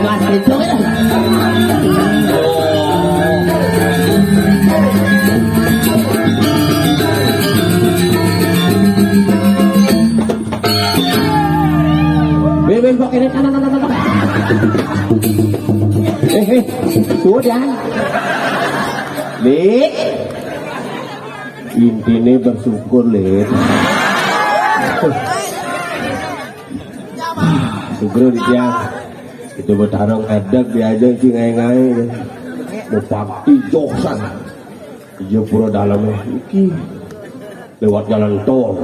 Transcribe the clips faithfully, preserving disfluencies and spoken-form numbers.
Mas itu kan. Bebek pakai ini. Eh, eh, sudah. Dik. Intinya bersyukur, Lid. Syukur dia. Itu bertarung edek diajak si ngai-ngai. Mau pakti josan. Iya pura dalamnya. Iki lewat jalan tol.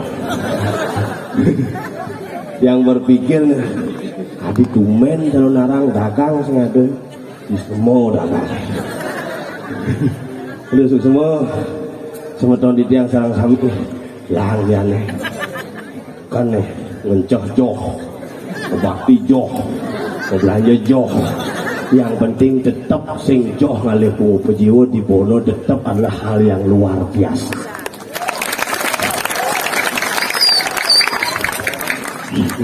Yang berpikir, adi tumen kalau narang dagang sing ado. Di semua dagang. Udah semua. Semua tahun di tiang sarang sami. Lah, aneh. Kan nih, ngencoh joh, bakti joh, belanja joh. Yang penting tetap sing joh ngalih pungupa jiwa di Bono tetap adalah hal yang luar biasa.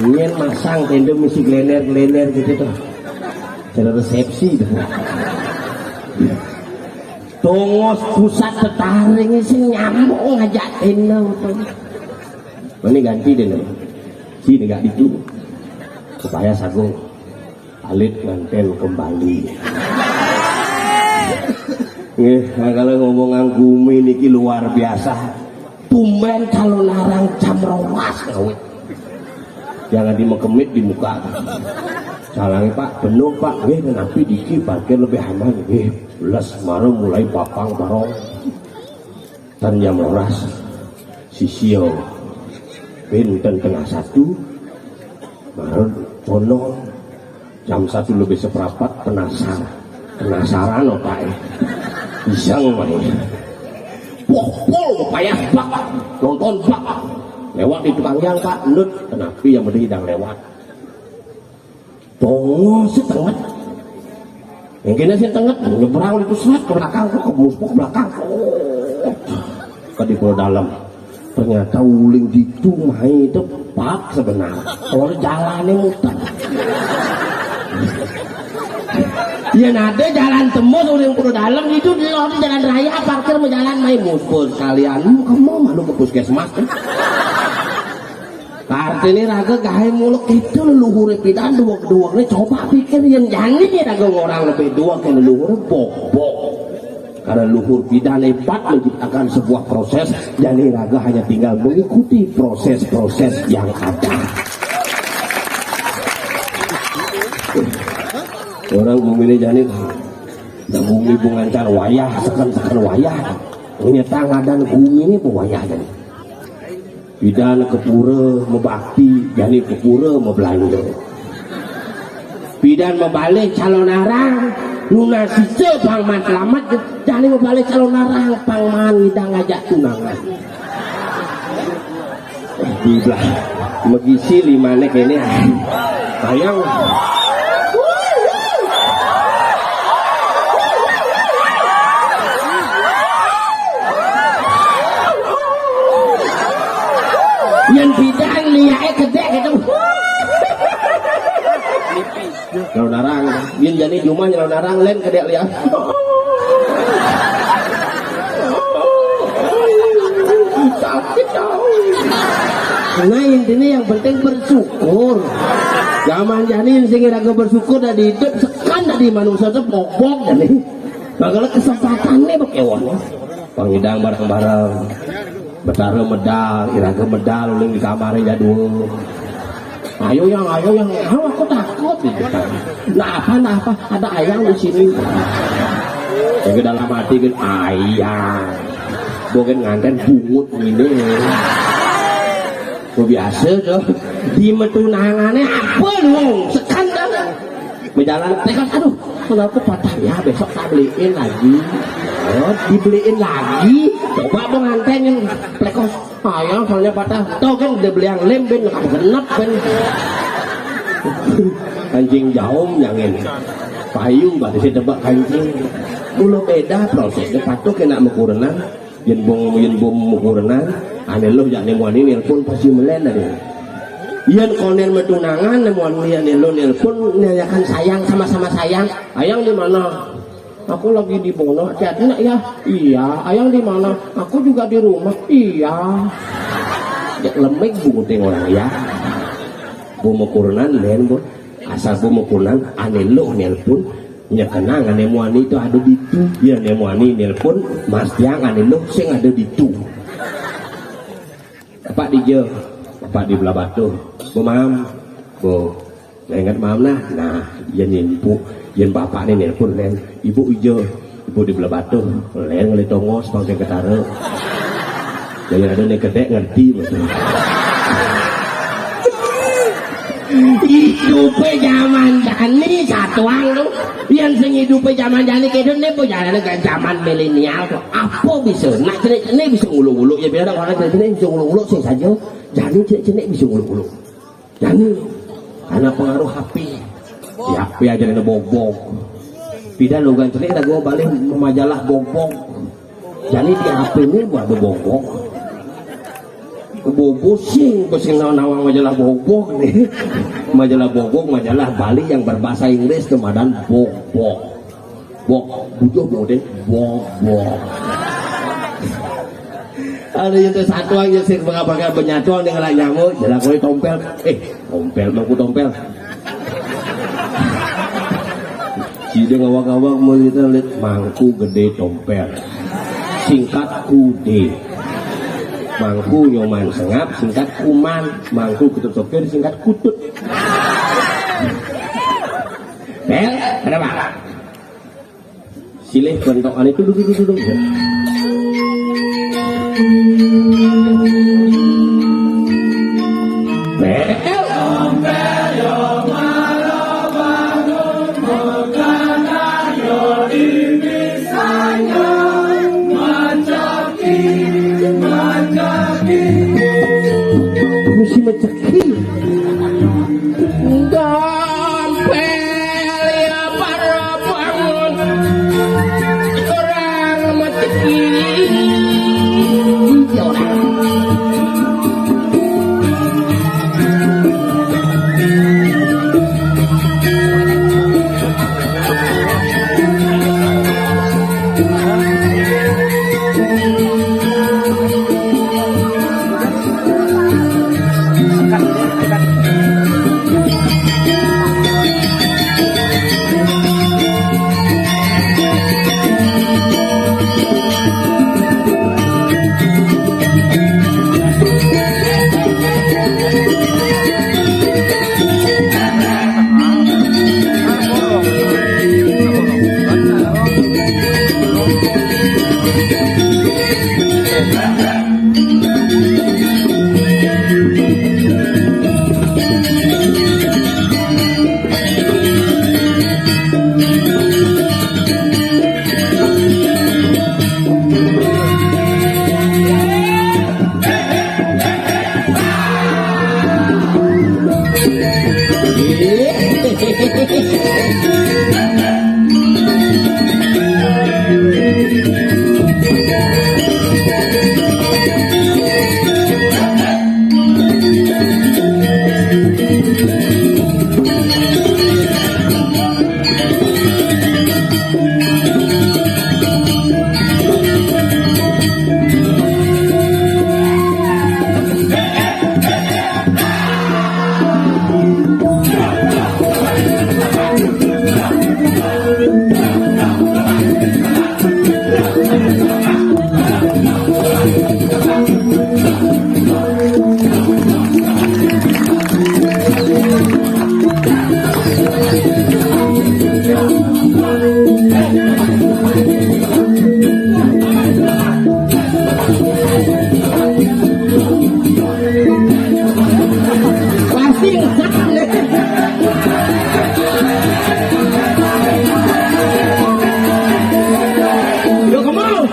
Nyen masang tenda mesti glender-glender gitu tuh. Cara resepsi tuh. Tongos pusat tetaring sing nyambung ngajak tenda tuh. Ini ganti deh, no. Sini gak ditu. Supaya sagung alit nganten kembali. Nggih, nah, kalau ngomongan gumi niki luar biasa. Tumben calon arang jam rolas ngawit. Jangan dimekemit di muka. Salangnya, Pak, penuh, Pak. Nggih, napi diki parkir lebih aman. Nggih, les baru mulai papang barong. Tan jam rolas, sisio pinten tengah satu, marut kono jam satu lebih seperempat, penasar, penasaran otak e. Iseng main. Wah, pol, payah bak, nonton bak. Lewat di tukang yang, Pak, nut, kenapi yang penting sedang lewat. Tongos sing tenget. Yang kena sing tenget, nyebrang itu serat ke belakang, kok ke muspuk belakang. Oh. Ke di Pulau Dalam. Ternyata uling ditu mai depak sebenarnya. Kalau jalannya muter. Ya, ada jalan tembus uling Pulau Dalam itu, di jalan raya parkir mau jalan mai muspuk sekalian. Lu kamu malu ke puskesmas. Artine raga gawe mulek itu leluhure pidan duwek-duwekne, coba pikir yen jani raga ngorang lebih duwek ke leluhure bobok. Karena leluhur pidan hebat menciptakan sebuah proses, jani raga hanya tinggal mengikuti proses-proses yang ada. Orang gumi ini jani, nah, gumi bungancar wayah, seken-seken wayah. Ini tangadan gumi ini wayah jani. Pidan ke pura mebakti, jani ke pura mebelanja. Pidan mebalih calon arang, nunas ica pang mat lamet, jani mebalih calon arang pang maan ngidang ngajak tunangan. Di belah megisi limane kene. Ayang. Yen bidang liake gedek gitu. Kalau narang, yen jani jumah nyelon narang len gedek liak. Sakit tau. Nah, intinya yang penting bersyukur. Zaman jani sing raga bersyukur dari hidup sekan dari manusia tuh bobok jani. Bagala kesempatannya bekewon. Pangidang bareng-bareng. Betara medal, iraga medal uling di kamare jadul. Ayo yang, ayo yang, ayo aku takut gitu. Nah apa, nah apa, ada ayang di sini. Yang ke dalam hati kan ayang. Bukan nganten bungut ini. Biasa tuh. Di metunangane apa lu? Sekan dah. Berjalan tekad, aduh, kenapa patah ya, besok tak beliin lagi. Oh, dibeliin lagi. Coba mau nganten yang plekos. Ayang soalnya patah. Tau kan udah beli yang lem ben, genep ben. Kancing jaum yang ini. Payung berarti saya tebak kancing. Mula beda prosesnya, patuh kena mekurenan. Yen bong, yen bom ukurenan, ane lo jak nemuan ini nelpon pasti melen ade. Yén kondén betunangan, némon yén lu nelpon, nanyakan sayang, sama-sama sayang. Ayang di mana? Aku lagi di mana? Hati-hati nak ya. Iya, ayang di mana? Aku juga di rumah. Iya. Ya, lemik bunguting orang ya. Bumekurenan, lén, Bu. Asal bumekurenan, ané luh nelpon, nyekenang ané muani itu ada ditu. Ya, ané muani nelpon, Mas Tiang ané luh sing ada ditu. Bapak di jé, Bapak di belah batuh. Bu, maem, Bu. Lah inget maem nah. Nah, yén ibu, yén bapak né nelpon, lén. Ibu ijé, ibu di belah batuh. Lén ngelih tongos, bang sing ketara. Jadi ada né gedé ngerti, betul. Idupé jaman jani satuang lu. Yén sing idupé jaman jani kéto né, Bu, jalané gak jaman milenial kok. Apa bisa? Nak cenik-cenik bisa nguluk-nguluk ya, biar orang cenik-cenik bisa nguluk-nguluk sing saja. Jani cenik-cenik bisa nguluk-nguluk. Jani karena pengaruh H P. Di H P aja ada bogbog. Pindah lu ganti lagi, gua balik majalah bogbog. Jani di H P ini gua ada bogbog. Bobo sing, sing nawang majalah bogbog nih. Majalah bogbog, majalah Bali yang berbahasa Inggris tuh madan bogbog. Bok, butuh bok deh, bok, bok. Ada yang tuh satu aja sih, bakal-bakal benyatuan dengan lah nyamuk, jalan koi tompel. Eh, tompel, mangku tompel. Sida ngawak-ngawak mau kita lihat mangku gedé tompel. Singkat kudé. Mangku Nyoman Sengap, singkat kuman. Mangku Ketut Sokir, singkat kutut. Bel, ada apa? Silih bentokan itu duduk, duduk, duduk. Bel. Mesti mencekik. Gampel ya para bangun. Orang mencekik. Pasti ngesak nih. Yo, come on.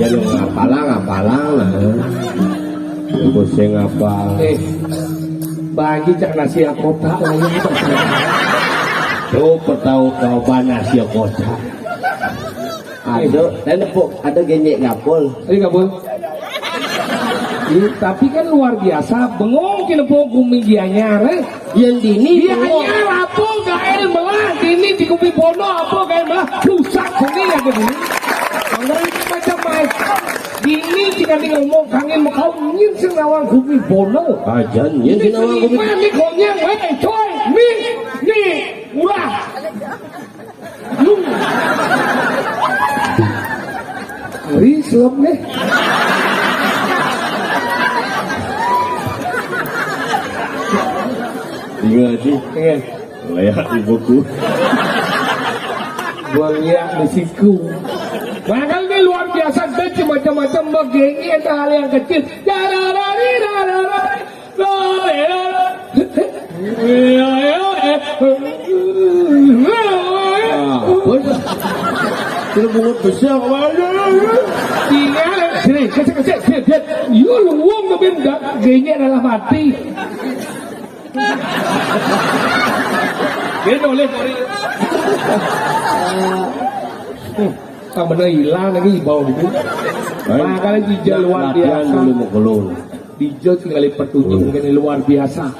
Aduh, ngapalang, ngapalang lah. Pusing apa? Eh, bagi cak nasi kotak lagi. Tuh, pertau kau banyak nasi kotak. Ada, dan nepuk, ada genyek gapul. Ini gapul. Ini, tapi kan luar biasa, bengong kena pokok gumi gianyar, eh. Yang dini dia bengong. Hanya apa gael melah, dini di Kupi Bono apa gael melah, rusak seni ada dini. Orang macam-macam. Dini jika dia ngomong kangen mau kau, nyin sing nawang Kupi Bono. Ajan, nyin sing nawang Kupi. Ini konyang, eh, coy, mi, ni, murah. Lu. Ngeri suap nih. Tinggal sih. Iya. Leak di buku. Gua lihat di siku. Bahkan ini luar biasa, dia macam-macam begini, ada hal yang kecil. Dararari, dararari. Ah, bos. Kena bungut besar. Tinggal sini, kecil, kecil, kecil, kecil. Yo, lu wong tapi enggak, gengnya adalah mati. Dia boleh kori. Hmm, tak benar hilang lagi bau gitu. Makanya jijal luar biasa. Dulu mau keluar. Dijal sekali petunjuk mungkin luar biasa.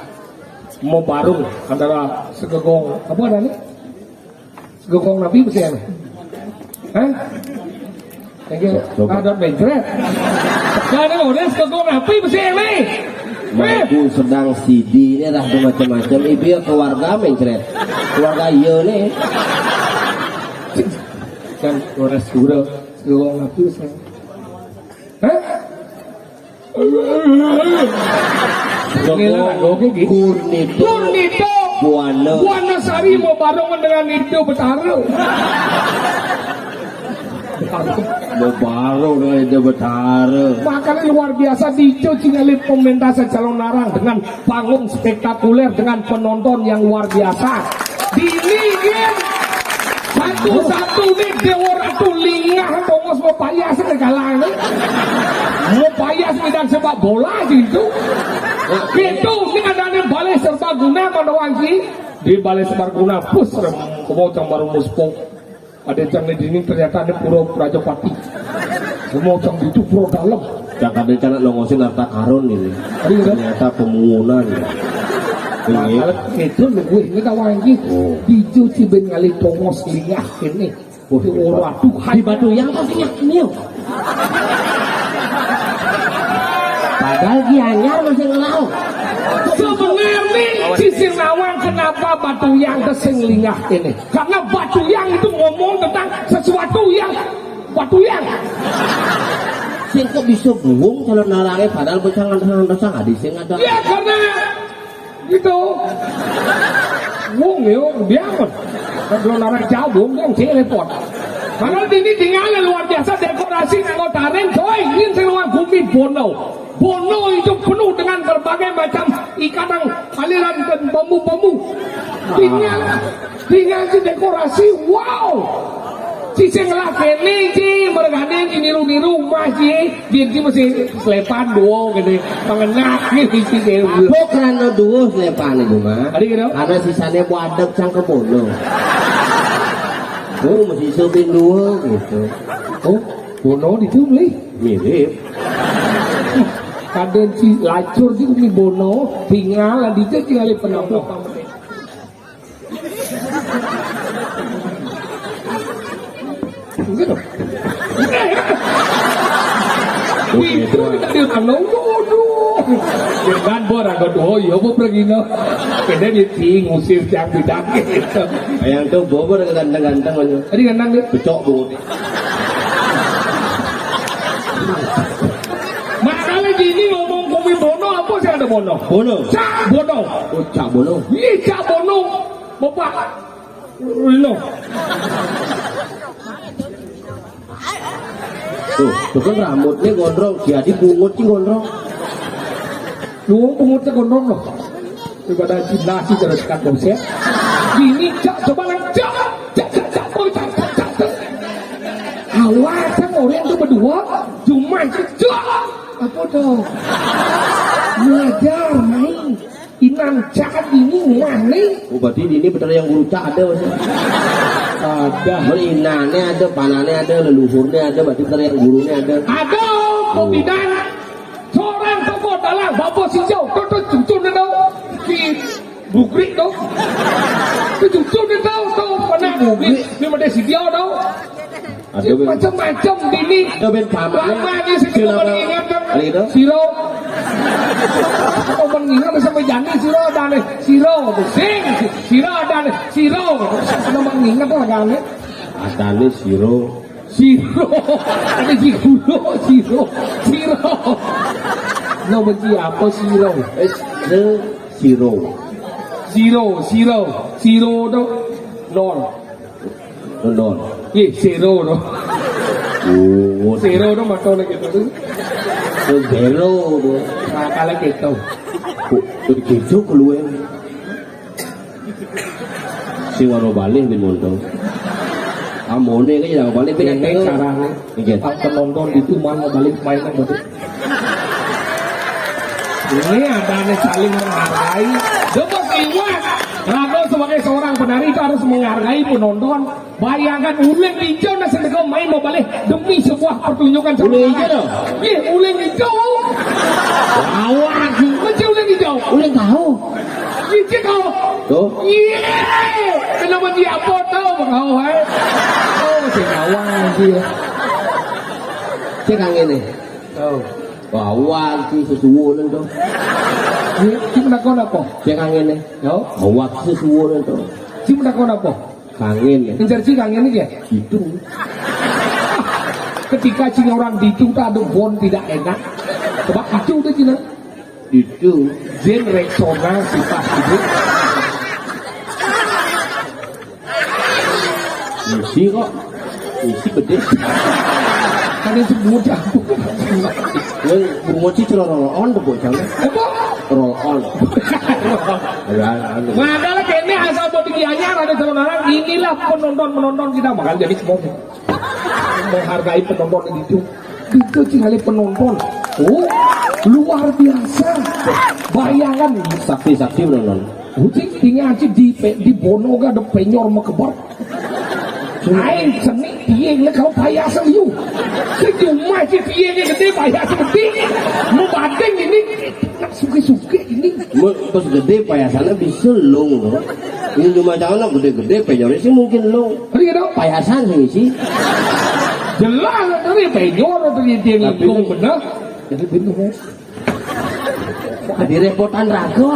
Mau barung antara segegong apa namanya? Segegong napi besi nih. Hah? Lagi ada mencret. Ada orang segegong napi besi nih. Aku sedang sidi ini dah macam-macam. Ibu keluarga mencret. Keluarga iya nih. Kan orang segegong napi besi. Hah? Kurnito. Kurnito. Buana. Buana Sari mau barengan dengan itu Betara. Mau barengan dengan itu Betara. Makanya luar biasa dicu cingali pementas calonarang dengan panggung spektakuler dengan penonton yang luar biasa. Dini game satu-satu nih Dewa Ratu lingah tongos mau payas nih galang nih. Mau payas midang sepak bola gitu. Gitu nih ada nih balai serbaguna pada wanci. Di balai serbaguna pus kebau cang baru muspung. Ada yang di sini ternyata ada pura Prajapati. Semua yang itu pura dalam. Yang ada yang nongosin harta karun ini. Iya, kan? Ternyata pemungunan. Ini. Nah, itu lebih ini kawan ini. Oh. Dicuci ben ngali tongos lingah ini. Oh, waduh, di Batu Yang pasti nyak niu. Padahal Gianyar masih ngelau. Sebenarnya sisir nawang kenapa Batu Yang kesing lingah ini? Karena Batu Yang itu ngomong tentang sesuatu yang Batu Yang. Sing kok bisa buung calonarangnya padahal bocah ngantos-ngantos sang adi sing ada. Ya karena gitu. Wong yo biangun. Kan calonarang jauh wong yang sing repot. Karena ini tinggalnya luar biasa dekorasi nganggo taring, coy, ini sing luar gumi bono. Bono itu penuh dengan berbagai macam ikatan aliran dan bambu-bambu. Tinggal, tinggal si dekorasi, wow. Si sing ngelah kene iki, mergane iki niru-niru emas iki. Biyen iki mesti slepan duo ngene. Pengenak iki sih. Apa karena duo slepan itu, Mas? Ada gitu? Karena sisanya buadek sang kebono. Oh, mesti sopin duo gitu. Oh, bono itu beli. Mirip. Kadang si lacur si umi bono tinggal di tinggal di penonton. Gitu. Itu kita di mana? Waduh. Dengan bor angkat oh iya apa pergi no. Kena dia sih ngusir tiang bidang gitu. Yang tuh bobor ganteng-ganteng aja. Tadi ganteng dia. Becok bu. Makanya gini ngomong kumi bono apa sih ada bono? Bono. Cak bono. Oh, cak bono. Iya cak bono. Bapak. Loh. Tuh, tuh kan rambutnya gondrong, jadi bungut sih gondrong. Lu bungutnya gondrong loh. Daripada gimnasi terus kan konsep. Ini cak coba lah cak cak cak cak oh, cak cak cak cak. Awas kan orang tuh berdua. Cak, apa tuh? Ngajar, main. Inang cak ini ngah nih. Oh, berarti ini bener yang guru cak ada, maksudnya. Ada. Berinane ada, panane ada, leluhurnya ada, berarti bener yang gurunya ada. Ada, pembinaan. Seorang tokoh dalang, Bapak Sijau, tuh, tuh, cucu dia tahu. Si Bugrik tahu. Itu cucu dia tahu, tahu. Mana? Bugrik. Ini, ini mana si dia tahu? Ada ben. Macam-macam dini. Ada ben paman. Lama ni saya kena mengingat kan. Ada itu? Siro. Kau mengingat sampai jani siro ada nih. Siro, sing. Siro ada nih. Siro. Sudah mengingat lah kan. Ada nih siro. Siro. Ada gigolo, siro. Siro. Nama siapa siro? Eh, siro. Siro, siro. Siro tu. Nol. Nol. Ye, siro tu. Oh, siro tu mata lagi tu. Siro tu. Nah, kalau gitu. Kok begitu keluar? Sing ora balik ben mondok. Amone iki ya balik ben. Ini caranya. Nggih. Pas penonton itu malah balik mainan betul. Ini ada nih saling menghargai. Coba iwak. Rago sebagai seorang penari itu harus menghargai penonton. Bayangkan uleng ijo nasi teko main mau balik demi sebuah pertunjukan. Uleng ijo loh. Iya, uleng ijo. Awak. Macam uleng ijo. Uleng tahu. Licik kau. Tuh. Iya. Kenapa dia apa tahu kau, eh? Oh, si kawan dia. Cek angin nih. Oh. Bawa si sesuwun tuh. Iya, cuma kau apa? Cek angin nih. Yo. Bawa si sesuwun tuh. Cuma kau apa? Kangen ya. Ngejar si kangen ya? Itu. Ketika si orang ditu tak ada bon tidak enak. Sebab itu udah Cina. Itu. Jen Rexona sifat itu. Isi kok. Isi gede. Kan itu mudah. Yang bungut sih celana roll on tuh bocah. Apa? Roll on. Ya, anu. Makanya kene asal buat tinggi anyar ada celana, inilah penonton-penonton kita, makanya jadi semua menghargai penonton itu. Itu tinggal penonton. Oh, luar biasa. Bayangkan. Saksi-saksi penonton. Ucik tinggi aja di pe-, di Bono gak ada penyor mekeber. Aing seni piye le kalau payasan yu. Sejumlah si piye gede payasan gede. Mau banding ini. Nak suke-suke ini. Terus gede payasannya bisa long loh. Ini cuma calon gede-gede penyornya sih mungkin long. Iya dong. Payasan sih sih. Jelas tadi penyor tadi dia. Tapi lingkung bener. Jadi bener. Jadi repotan raga.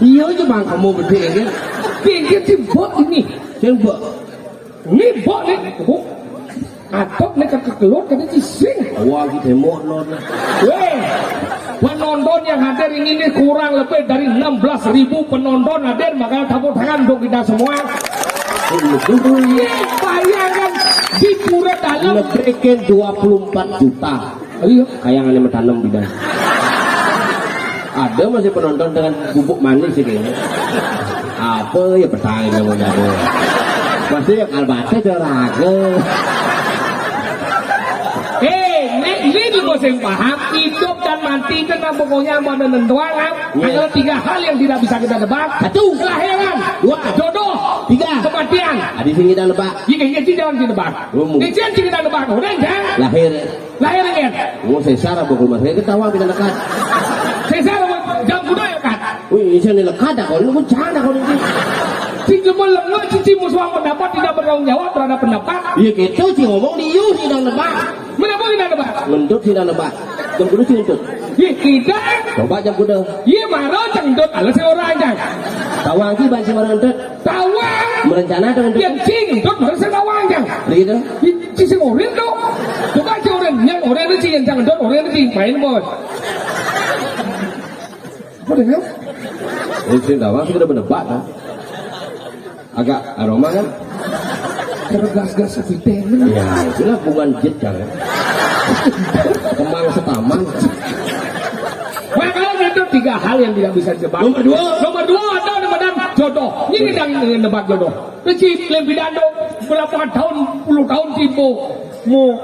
Iya aja bang kamu gede ya. Pinggir si bok ini. Yang bok. Ini bok nih. Bok. Atok nih ke kekelut kan cising. Wah, gitu mau non. Weh, penonton yang hadir ini nih kurang lebih dari enam belas ribu penonton hadir, makanya tepuk tangan untuk kita semua. Bayangkan di pura dalam. Lebih ke dua puluh empat juta. Iya. Kayak yang mau tanam bidang. Ada masih penonton dengan bubuk manis sih kayaknya. Apa ya petang yang mau nyari? Masih ya kalbate olahraga. Eh, nek ini di musim paham, hidup dan mati kan pokoknya mau nentuan kan. Iya. Ada tiga hal yang tidak bisa kita tebak. Satu. Kelahiran. Dua. Jodoh. Tiga. Kematian. Ada sini kita nebak. Iya, iya, jangan ditebak. Ini jangan kita tebak. Orang jangan. Lahir. Lahir kan? Oh, sesar apa rumah saya ketawa kita lekat. Sesar apa jam kuda ya kan? Wih, ini saya lekat dah kalau ini jangan dah kalau ini. Sing cuma lemah cici musuh pendapat tidak bertanggung jawab terhadap pendapat. Iya gitu sih ngomong di you sih dan lebak. Menapa tidak lebak? Mentut sih dan lebak. Jam kuda sih mentut. Iya tidak. Coba jam kuda. Iya marah cengdut alas orang aja. Tahu lagi banci marah mentut. Tawang. Merencana dengan yang sing dot harus tawang jang. Gitu. Ci sing orin to. Coba ci orin yang orin itu ci yang jangan dot orin itu ci main bos. Apa dengan? Ini sing tawang sudah menebak kan? Agak aroma kan? Kergas-gas sepiteng. Ya, itulah bukan jet kan. Kemang setamang. Makanya itu tiga hal yang tidak bisa ditebak. Nomor dua. Nomor dua ada nama jodoh. Ini yang nebak jodoh. Kecil lebih dado berapa tahun, puluh tahun tipu. Mau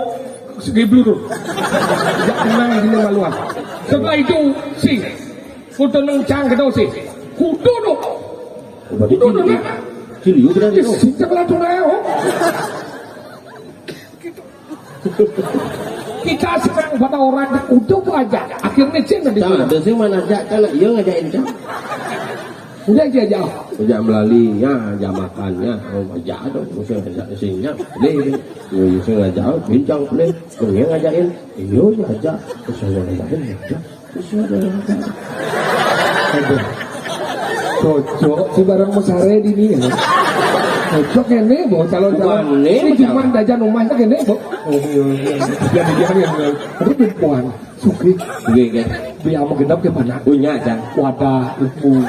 Segiblur. Jak menang di maluan. Setelah itu, si kudu nang cang kedau si. Kudu tu. Berarti kudu tu, nak. Cili udah tu. Sejak lah tu, nak, oh. Kita senang pada orang kudu tu aja. Akhirnya cing nanti. Jangan ada sih mana ajak kan, iya ngajakin cang. Udah aja, aja. Ajak melali, ya, ajak makan, ya. Oh, ajak tu, mesti ajak isinya. Boleh, boleh. Ya, ya, saya ngajak, oh, bincang, boleh. Oh, dia ngajakin. Iya, ya, ajak. Terus saya ngajakin, ya, ajak. Terus saya ngajakin. Aduh. Cocok si barang mesare di ni, ya. Cocok ini, bawa calon-calon. Bukan, ini ini cuma macam dajan rumahnya ini, bu. Oh, iya, iya. Jadi dia yang, tapi perempuan. Sugih. Nggih, nggih. Biar mau genap ke mana? Punya, Cang. Wadah, ibu.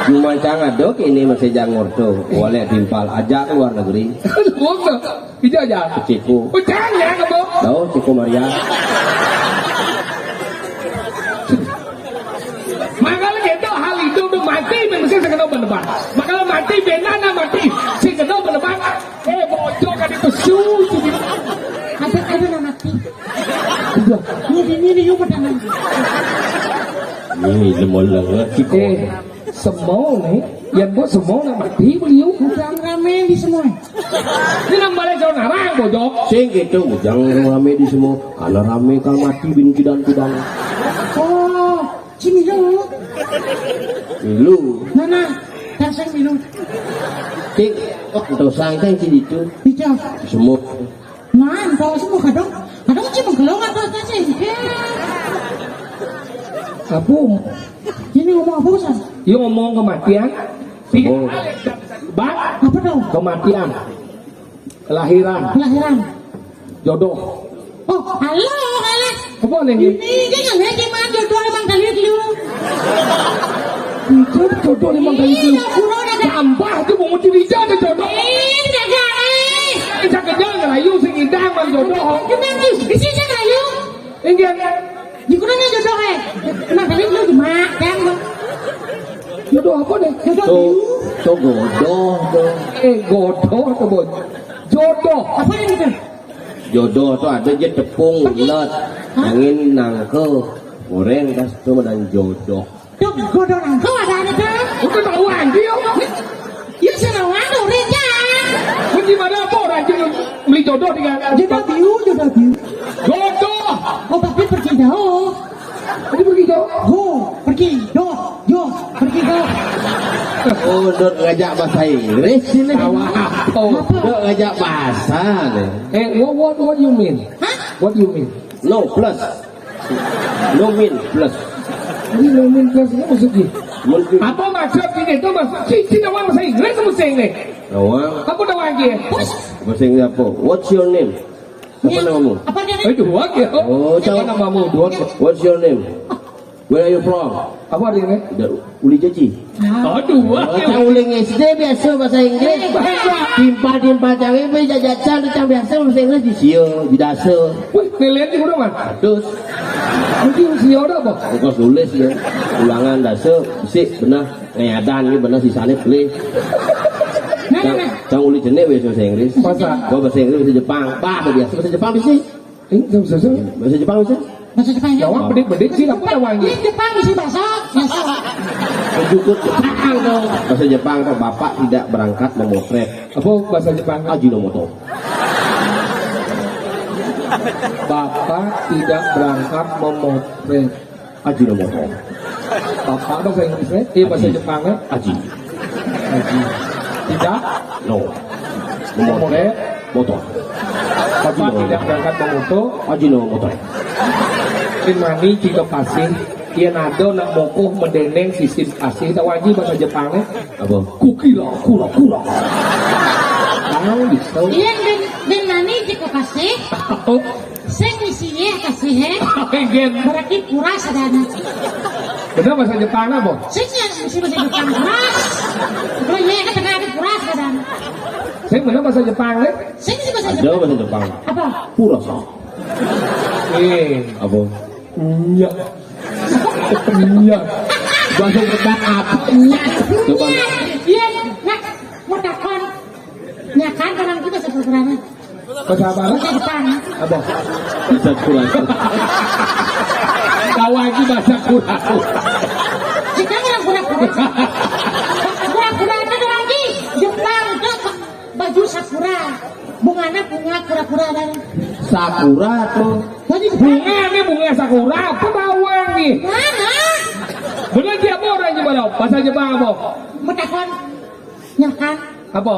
Cuma Cang ada kini masih Cang ngorto. Boleh timpal aja ke luar negeri. Luar negeri. Ija aja. Ke Ceko. Oh, jangan, kamu. Tahu, Ceko Maria. Makanya kita hal itu udah mati, mesti saya kena berdebat. Makanya mati, benar mati. Saya kena berdebat. Eh, bocor kan itu, su, su, su. Ada, ada nama ti. Udah. Ini, ini, ini, yuk, pada nanti. Ini lemah lengat, Ceko. Eh, semua nih, yang buat semua nak mati, beliau. Udah rame di semua. Ini nang balik jauh narang, bocor. Sing gitu, ujang rame di semua. Karena rame kan mati bin kidan kidan. Oh, sini dulu. Milu. Mana? Yang saya milu. Tik, oh, dosa kan sini tu. Bisa. Semua. Nah, kalau semua kadang, kadang cuma gelong apa aja sih. Apa? Ini ngomong apa, San? Iya ngomong kematian. Tiga Oh. kali. Bang, Apa dong? Kematian. Kelahiran. Kelahiran. Jodoh. Oh, halo, halo. Apa nih? Ini dia nggak lihat gimana jodoh emang kali lu. Itu jodoh emang kali itu. Iya, kurang ada. Tambah aja mau mesti bisa ada jodoh. Eh, nggak ada, eh. Bisa kenyal ngerayu sing indah emang jodoh. Kenapa sih? Isi saya ngerayu. Enggak. Di kurang ada jodoh, eh. Emang kali lu cuma kan. Jodoh apa nih? Jodoh. Tuh, tuh godoh tuh. Eh, godoh tuh, Boy. Jodoh. Apa nih itu? Jodoh tuh ada aja tepung, ulet, angin, nangke, goreng, kas itu dan jodoh. Tuh, jodoh nangke ada ada tuh. Udah tahu aja ya. Ya senang ada orang ya. Kunci mana apa orang yang beli jodoh dengan Jodoh biu, jodoh biu. Jodoh. Oh, tapi pergi jauh. Ini pergi jauh. Ho, pergi, doh, yo, pergi doh. Oh, dot ngajak bahasa Inggris sini. Tawa apa? Dot ngajak bahasa nih. Eh, what, what, what you mean? Hah? What you mean? No plus. No mean plus. Ini no mean plus ini maksudnya. Mungkin. Apa maksud ini? Itu maksud si, si lawan bahasa Inggris sama sing nih. Lawan. Apa dah lagi? Bahasa Inggris apa? What's your name? Apa namamu? Apa dia? Eh, dua ya. Oh, Siapa tahu. Namamu? Dua. What's your name? Where are you from? Apa dia ni? Uli Jaji. Oh, dua. Oh, cang uling S D biasa bahasa Inggris. Bahasa. Timpal-timpal cang ini jajacan cang biasa bahasa Inggris di sio, di dasa. Wih, nilai juga dong, kan? Terus. Mungkin sio ada apa? Kos tulis ya. Ulangan dasa, bisi, benar. Ngayadan ni benar sisane beli. Nah, nah, nah. Cang uli jenek wis bahasa Inggris. Masa? Gua bahasa Inggris, bahasa Jepang. Bah, biasa bahasa Jepang bisi. Eh, bahasa, bahasa. Bahasa Jepang bisa? Bahasa Jepang ya? Jawab bedik-bedik sih, apa Jepang, lawannya? Ini Jepang bisi bahasa, bahasa. Jukut Jepang dong. Bahasa Jepang tuh, bapak tidak berangkat memotret. Apa bahasa Jepang? Ajinomoto. Bapak tidak berangkat memotret. Ajinomoto. Bapak bahasa Inggrisnya? Eh, bahasa Aji. Jepangnya? Aji. Aji. Tidak? No. Nomor Nomor. Motor. Bapak Ajinomoto. Tidak berangkat memoto. Ajinomoto. Ini mani kita pasir. Iya nado nak mokoh mendeneng sisin pasir. Tahu aja bahasa Jepangnya? Apa? Kukila, kula, kula. Tahu bisa. Iya, dan, dan mani kita pasir. Sing misi ye kasih he. Gen. Berarti kuras adana. Bener bahasa Jepang apa? Sing yang misi bahasa Jepang kuras. Kalau ye kan tengah ada kuras adana. Sing bener bahasa Jepang, eh? Sing misi bahasa Ada Jepang. Bahasa Jepang. Apa? Kurasa. Eh. Apa? Iya. Iya. Bahasa Jepang apa? Iya. Coba. Iya. Nah, mau takon. Ya kan orang kita sebenarnya. Bahasa apa? Bahasa Jepang. Apa? Bahasa Kurang. Tahu aja bahasa Kurang. Kita orang Kurang-Kurang. Kurang-Kurang itu lagi Jepang itu baju sakura. Bungana bunga kura-kura dan Sakura tuh. Jadi bunga ini bunga sakura apa bawang nih? Mana? Bener dia apa orang Jepang? Bahasa Jepang apa? Metakon. Ya kan? Apa?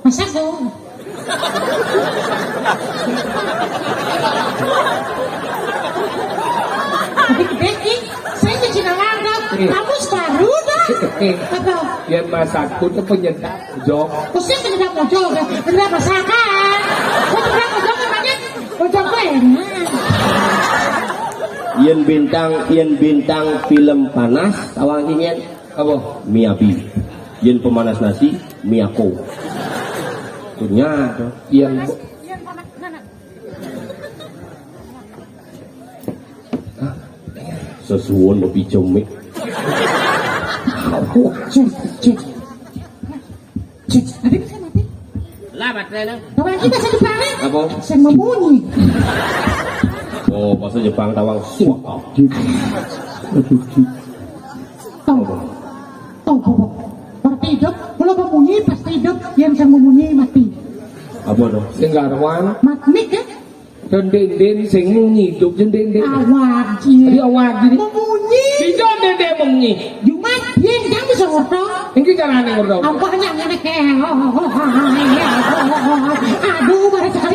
Masa tuh? Tapi gede nih. Saya jadi ngarang. Iya. Kamu separuh dah. Apa? Ya masaku tuh penyedap jok. Khusus penyedap mojok. Penyedap masakan. Penyedap mojok namanya. Mojok apa enak? Yen bintang, yen bintang film panas, tawang yen. Apa? Miyabi. Yen pemanas nasi, miyako. Punya tuh. Yang sesuwun mau pinjam mic. Aku. Cek, cek. Cek, ada bisa mati? Lah, baterainya. Tawang iki bahasa Jepang. Apa? Sing membunyi. Oh, bahasa Jepang tawang suak. Tong. Tong, tong. Berarti hidup, kalau membunyi pasti hidup, yang sing membunyi mati. Apa tuh? Sing karuan. Mat mic ya? Dendenden sing munyi, hidup dendenden. Awak, iya. Iya, awak gini. Membunyi. Tidak denden munyi. Cuma dia yang bisa ngorto. Ini caranya ngorto. Ampaknya ngene kayak. Aduh, baru sekali.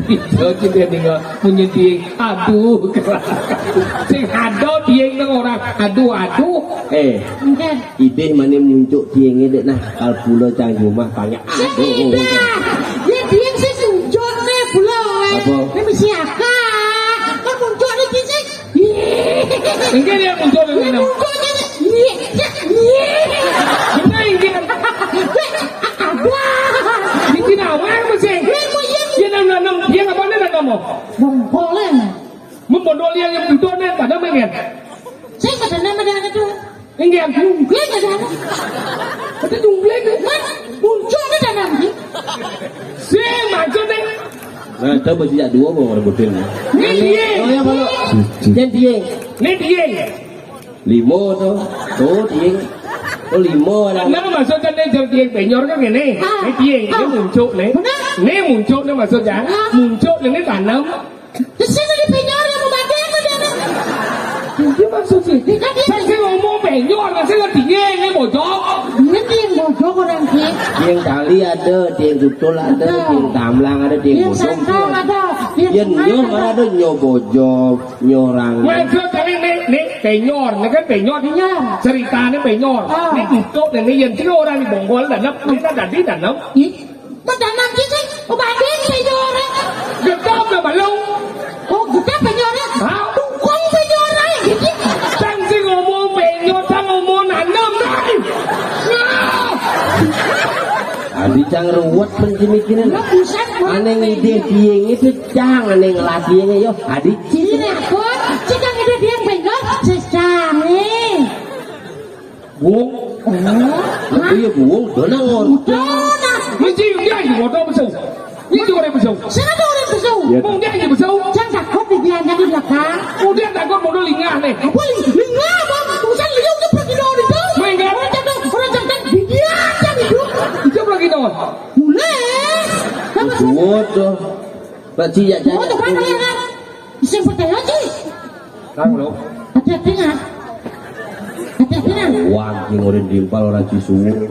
Itu dia tinggal munyi di. Aduh. Sing ada dia yang orang. Aduh, aduh. Eh. Enggak. Idih mane muncuk dienge dek nah, kal pula cang jumah tanya. Aduh. Sing indah. Ya dia sing muncuk ne pula. Apa? Ne mesti akak. Kan muncuk ne sing. Engke dia muncul ne. Muncul ne. Iya, iya. Kita engke. Apa? Iki nawang mesti. Dia mau iya. Dia nanam, dia apa ne nanam? Bongkole. Membondol yang butuh ne pada mengen. Saya pada nama dia itu. Inggih, jungkling aja. Ada jungkling. Kan muncul ke dalam ni. Si maksud ni. Nah, tahu besi jak dua bawa rebutin. Ni dia. Oh ya, kalau. Jen dia. Ni dia. Lima tu. Tu dia. Tu lima lah. Nah, maksud kan ni jen dia penyor kan ni. Ni dia. Ni muncul ni. Ni muncul ni maksud jen. Muncul ni tanam. Di sini di penyor yang mau banding tu dia ni. Dia maksud sih. Dia kan dia. Saya ngomong penyor, saya ngerti dia ni bojok. Dia dia bojok orang dia. Dia yang kali ada, dia yang gutul ada, dia yang tamlang ada, dia yang bojok. Dia yang santang ada. Dia yang nyoh ada, nyoh bojok, nyoh orang. Maksud kami ni, ni penyor, ni kan penyor. Penyor. Cerita ni penyor. Ah. Ni gutuk ni, ni yang tiga orang ni bonggol dalam, ni tak jadi dalam. Ih. Madanam ki sing ubadin penyore. Gedhe apa balung? Oh, gedhe penyore. Hah? Dukung penyore iki. Cang sing ngomong penyo, cang ngomong nanem, Bray. Nah. Adi cang ruwet pen simikinan. Lah buset. Ane ngidih dieng itu cang, ane ngelah dieng yo. Adi cing. Ira, Bos. Cing ngidih dieng penyo, cing. Wong. Oh. Iya, Bu, wong, dona ngon. Dona. Mesti dia aja motor besar. Ini orang besar. Siapa orang besar? Ya. Wong dia aja besar. Jangan takut di dia, jangan di belakang. Oh, dia takut motor lingah nih. Apa li-, lingah apa? Urusan lingah udah pergi dong itu. Main gak? Orang jangan, orang jangan di dia aja gitu. Itu pergi dong. Mulai. Apa sih? Waduh. Berarti ya, oh, tuh kan, ya kan? Bisa percaya sih. Kang lo. Hati-hati, nah. Hati-hati, nah. Wah, ngorin dimpal orang Cisuwung.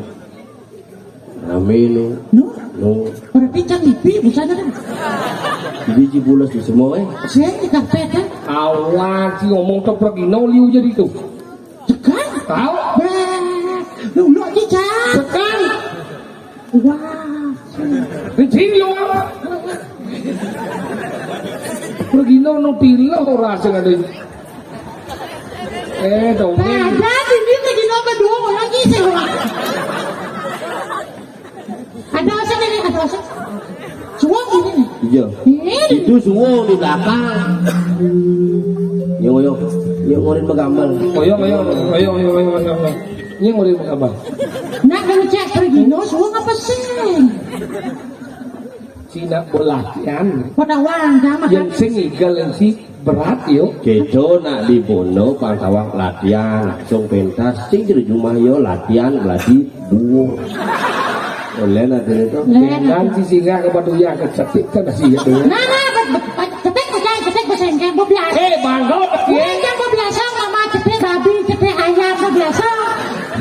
Rame no. No? No. Berarti cang ipi, bukannya kan? Ipi Cibulas di semua, eh. Saya di karpet, kan? Awak si ngomong to pergi no liu jadi tu. Tekan? Tahu? Beh, lu, lu aja, Cang. Tekan. Wah. Di sini orang. Pergi no, no pilih orang sing ada. Eh, dong. Ada di sini lagi nomor dua orang ni saya. Ada asal ini, ada asal. Suwung ini. Iya. Ini. Itu suwung di belakang. Yo, yo. Yo, ngorin magambar. Ayo, ayo, ayo, ayo, ayo, ayo. Ini ngorin magambar. Nak kalau cek pergi no, suwung apa sih? Nak belatihan. Pada wang sama kan? Yang sing igel yang si berat yo. Kedo nak dibono pang tawang latihan langsung pentas sing di rumah yo latihan belati buo. Oleh nanti itu. Dengan si singa kepatuya kecetik kan si itu. Nah, nah, cetik, cetik, cetik, cetik, cetik, cetik, cetik. Eh, bangga, cetik. Wong kan biasa mama cetik babi, cetik ayam, kan biasa.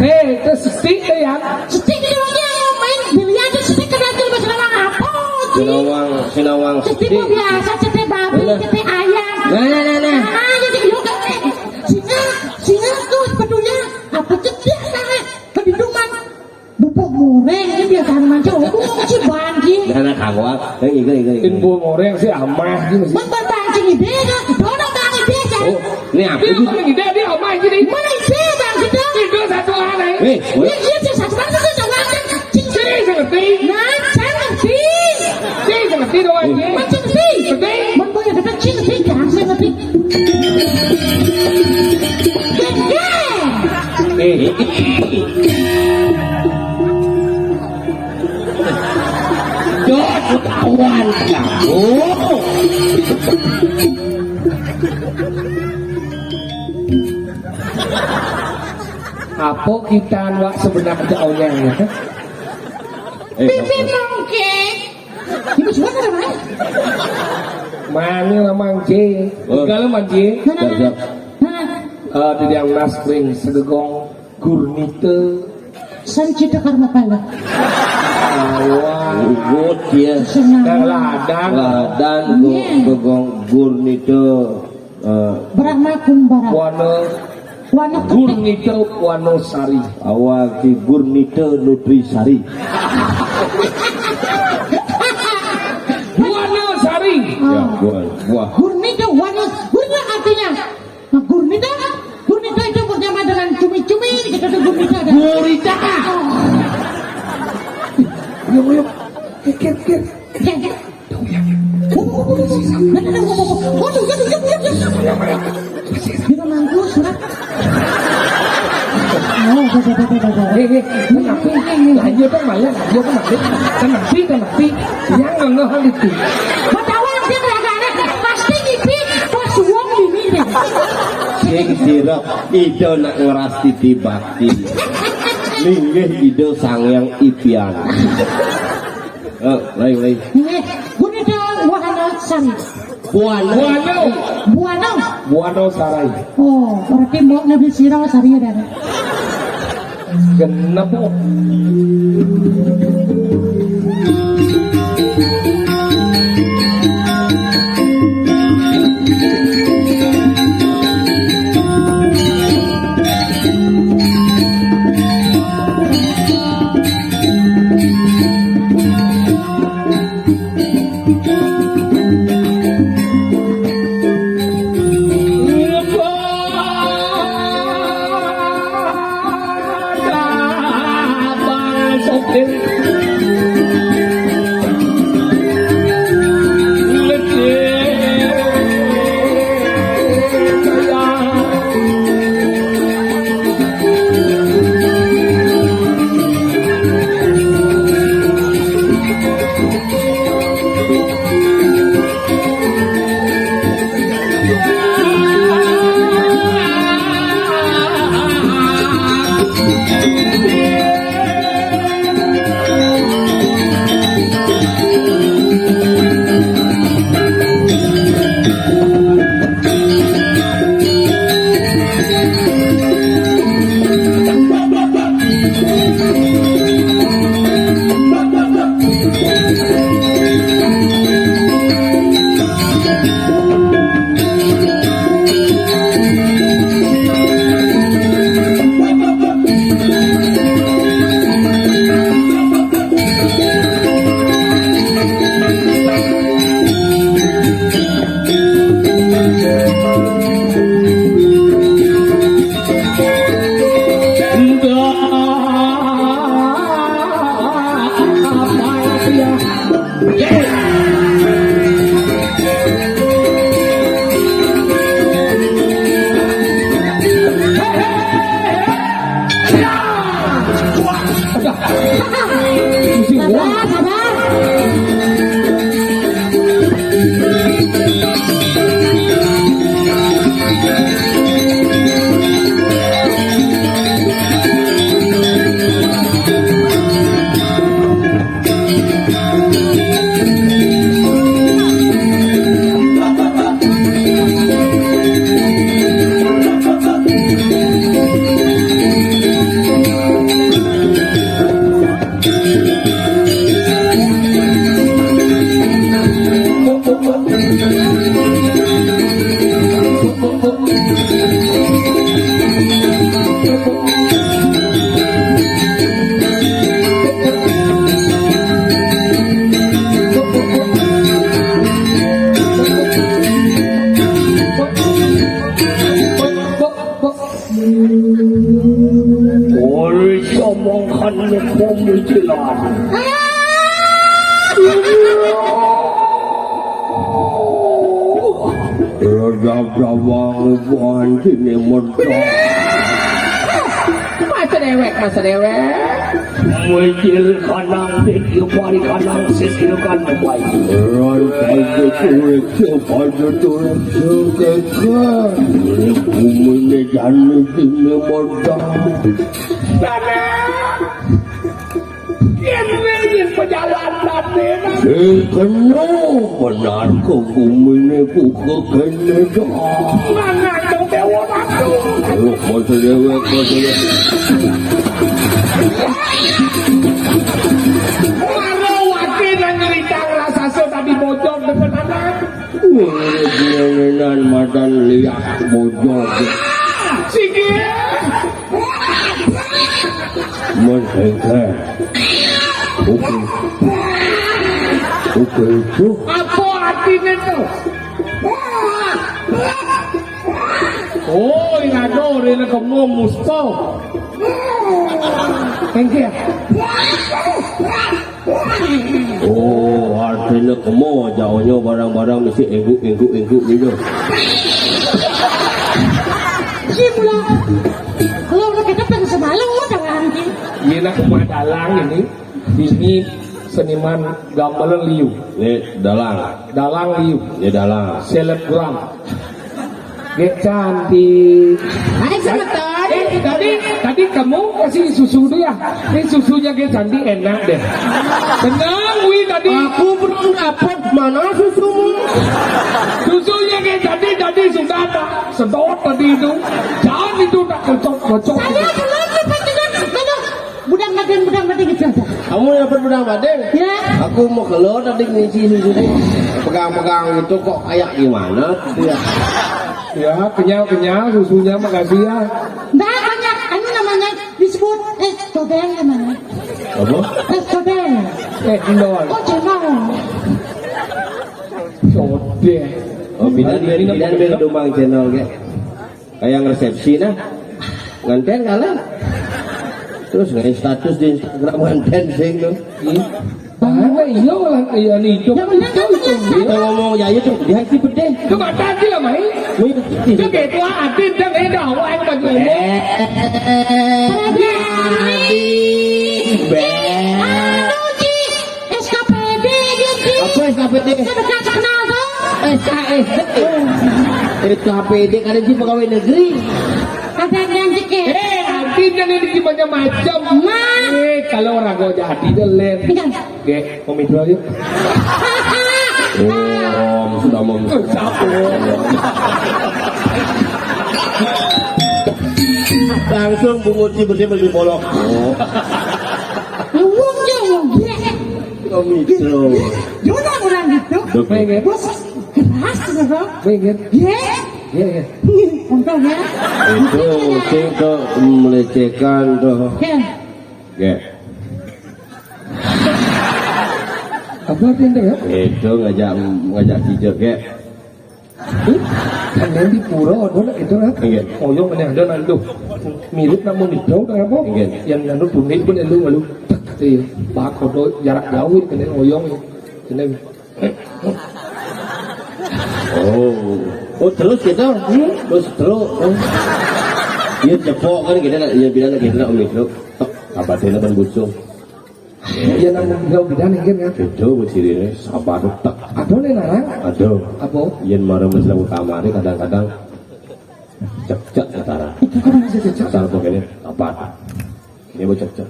Eh, itu setik ya. Setik itu wong yang main biliar itu setik kenal tuh bahasa orang apa? Sinawang, sinawang setik. Setik itu biasa, cetik babi, cetik ayam. Nah, nah, nah, nah. Nah, itu juga kan. Singa, singa tuh sebetulnya apa cetik sana? Kelinduman. Bubuk goreng ini biasa manca. Aku mau sih bangki. Nah, nah, kawal. Ini, ini, ini. Bubuk goreng sih amah gitu sih. Bukan bangki ini beda. Dono bangki beda. Oh, ini apa? Dia itu? Bukan ide, dia amah jadi. Mana ide bangki itu? Itu satu hal, eh. Eh, boleh. Iya, iya, sih, satu hal, satu hal, satu hal. Sini, saya ngerti. Nah, saya ngerti. Sini, saya ngerti doang, eh. Macam sih. Ngerti? Mana boleh kata cing sih, jangan saya ngerti. Eh, dot ketahuan kamu. Apa kita wak sebenarnya awalnya? Eh, pipi mungkin. Ini juga ada, Mas. Mana lah, Mang J? Oh. Kalau Mang J. Mana, mana? Siap, siap. Mana? Eh, di yang nas kering segegong gurnita. Sancita Karmapala. Awal. Ugut ya. Senang. Yang ladan. Ladan, gu-, iya, gegong gurnita. Eh, Brahma Kumbara. Wana. Wana Ketik. Gurnita Wanosari. Awal di Gurnita Nutrisari. Wanosari. Oh. Ya, buah, buah. Gurnita Wanos-, Gurnita artinya. Nah, Gurnita, Gurnita itu bersama dengan cumi-cumi, kita tuh Gurnita ada. Gurita. Oh. Ayo, ayo. Kir, kir, kir. Kir, kir. Kita mangku, surat. Oh, baca, baca, baca. Eh, eh, kenapa? Lah, iya, Bang, malah, iya, Bang, malah. Kenapa, kenapa? Yang ngeh itu. Batawan sih beragane, pasti ngipi, pas wong ini deh. Sing sira, ida nak ngeras titi bakti. Linggih ida Sang Hyang Ipian. Eh, lain, lain. Nggih, punika Wahana Sari. Buana. Buana. Buana. Buana Sarai. Oh, berarti mbok nabi sira Sari ya, Dara? Genep. Sabar, sabar. Cicilan. Roda bawang buanjine medhot. Masa dewek, masa dewek. Mujil kanang sikil pari kanang sikil kan baik. Rantai beturek sepadu turek sekekan. Bumine jani dine modal. Tanah. Yen yen pejalan tadi. Eh, kena benar ke bumine ku kekene dah. Mana tu dewa batu? Oh, masa dewek, masa dewek. Waro wati nang nyerita raksasa tadi bojong dengan anak. Wah, dia ngenan madan liak bojong. Sigi. Mun engke. Oke. Oke itu. Apa artine to? Oh, ing ado rene kemo musto. Engke. Oh, artine kemo jaonyo barang-barang mesti engguk, engguk, engguk gitu. Iya pula. Kalau udah kita pengen semalam, udah nanti. Iya nak, Mak Dalang ini, ini seniman gamelan liu. Ini Dalang. Dalang liu. Ini Dalang. Selebgram. Gek cantik. Hai, semeton. Eh, tadi, tadi kamu kasih susu dia. Ini susunya gek cantik, enak deh. Tenang, Wi, tadi. Aku berpendapat, mana susumu? Susunya gek cantik tadi sudah tak sedot tadi itu. Jangan itu tak cocok, cocok. Saya belum sempat dengar. Aduh, budang badan, budang badan gitu. Kamu yang dapat budang badan? Ya. Aku mau keluar tadi ngisi susu. Pegang-pegang itu kok kayak gimana? Iya. Ya, kenyal-kenyal susunya, makasih ya. Nggak banyak, anu namanya disebut es codel namanya. Apa? Es codel. Eh, endol. Oh, cendol. Codel. Oh, pindah, pindah, pindah, pindah, Domang channel, ge. Kayak resepsi, nah. Nganten kalah. Terus nge status di Instagram nganten sing tuh. Ih. Bahaya, iya, lah, iya, nih, itu. Yang benar kan itu. Kita ngomong, ya, itu, di hati pedih. Itu kata aja lah, Mai. Wih, itu gitu, ah, adin, dan eh, dah, awak yang baju umum. Eh. Adin. Beh. Anu, Ci. S K P D, dia, Ci. Apa S K P D? Saya dekat kenal, tuh. S K S D. S K P D, kan, Ci, pegawai negeri. Ada yang cek, ya? Eh, adin, dan ini gimana macam? Nah. Eh, kalau ragu jadi, deh, Len. Iya. Oke, mau mitra yuk. Oh, sudah mau. Langsung bungut si bersih bersih bolong. Oh. Ngomong dia, ngomong dia. Mau mitra. Dia orang gitu. Pengen. Bos, keras, gitu. Pengen. Iya. Iya, iya. Untung ya. Itu, itu tuh melecehkan tuh. Ya. Ya. Apa artinya, ya? Itu ngajak, ngajak kijek, ge. Kan di pura, ada nak itu, kan? Iya. Oyong ini ada nak itu. Mirip nak mau itu, kan apa? Iya. Yang anu tunik pun elu, elu. Tak, iya. Bak kodo jarak jauh, kan oyong. Ini. Oh. Oh, terus gitu? Hmm? Terus terus. Oh. Iya, cepok kan, kita nak, iya, bilang kita nak, Om, itu. Tek, apa sih, nak, busung? Ya, nang bilang bidan, mungkin, ya. Itu, bu, ciri ini, sabar, tek. Ada nih, larang? Ada. Apa? Yen marah masalah utama ini kadang-kadang cek-cek, Tara. Itu kan bisa cek-cek. Asal pokoknya, sabar. Ini mau cek-cek.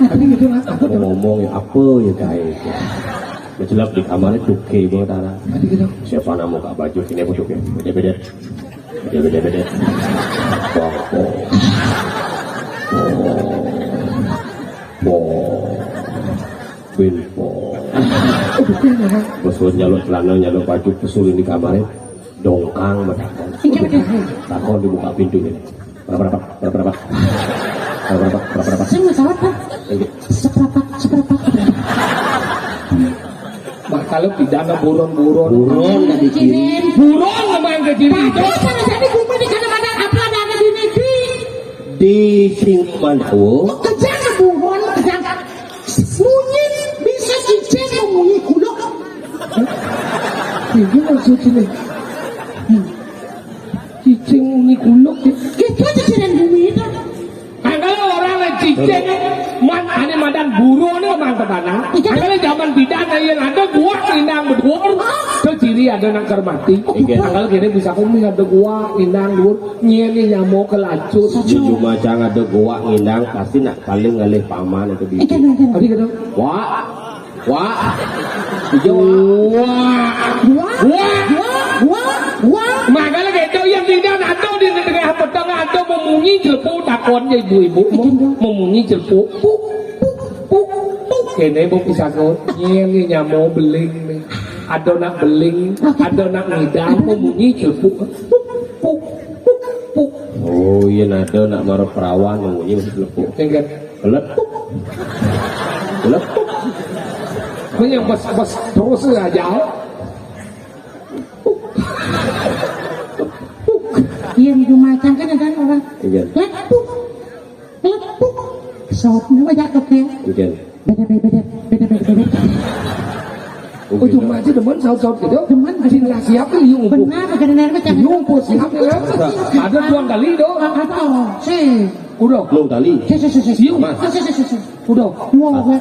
Tapi gitu, Mas, apa tuh? Ngomong ya, apa ya, kayak itu. Mencelap di kamarnya, tuke, bu, Tara. Tadi gitu. Siapa nama kak baju? Ini apa tuh, ya? Beda-beda. Beda-beda, beda. Bangko. Bo. Bin, bo. Bos, bos, nyaluk celana, nyaluk baju, pesulin di kamarnya. Dongkang, betakon. Iya, betul. Takon dibuka pintu ini. Berapa, berapa, berapa, berapa? Berapa, berapa, berapa, berapa? Saya nggak salah, Pak. Iya. Seperempat, seperempat. Bah, kalau pidana buron-buron. Buron tadi kiri. Buron memang ke kiri. Tapi salah satu gua di kadang-kadang apa ada, ada di negeri. Di Singmandawo. Kerja nggak, Bu? Iki maksudné. Hmm. Cicing nikuluk. Kita ciciran bumi itu. Angkal orang lagi cicing, man, ane madan buruné mang ke tanah. Iya. Angkal zaman bidan, yen ada gua nindang beduur. Tuh ciri ada nang kermati. Iya. Angkal kene bisa kumi ada gua nindang duur, nyeni nyamo kelacut. Di Jumacang ada gua nindang, pasti nak paling ngalih paman itu bibit. Iya, iya, iya. Tadi kata, wah. Wah. Ijo, wah. Wah. Wah. Wah. Wah. Wah. Makanya gitu yang tinggal atau di tengah petang atau memunyi jelepuk takon ya ibu-ibu mau memunyi jelepuk. Puk, puk, puk, puk. Kene bu pisang nyeni nyamo beling nih. Ada nak beling, ada nak ngidam memunyi jelepuk. Puk, puk, puk, puk. Oh iya, ada nak mara perawan memunyi masih jelepuk. Enggak. Kelepuk. Kelepuk. Ini yang bos-bos terus aja. Iya, di rumah kan ada orang. Iya. Kelepuk. Kelepuk. Sopnya banyak tuh ya. Iya. Beda, beda, beda, beda, beda, beda. Ujung aja demen saut-saut gitu. Demen. Cinta siapa liu ngumpul? Benar, benar, benar, benar. Liu ngumpul siapa ya? Ada tuan kali do. Apa? Si. Udah. Belum tali. Si, si, si, si. Siu. Mas. Si, si, si, si, si. Udah. Dua, dua.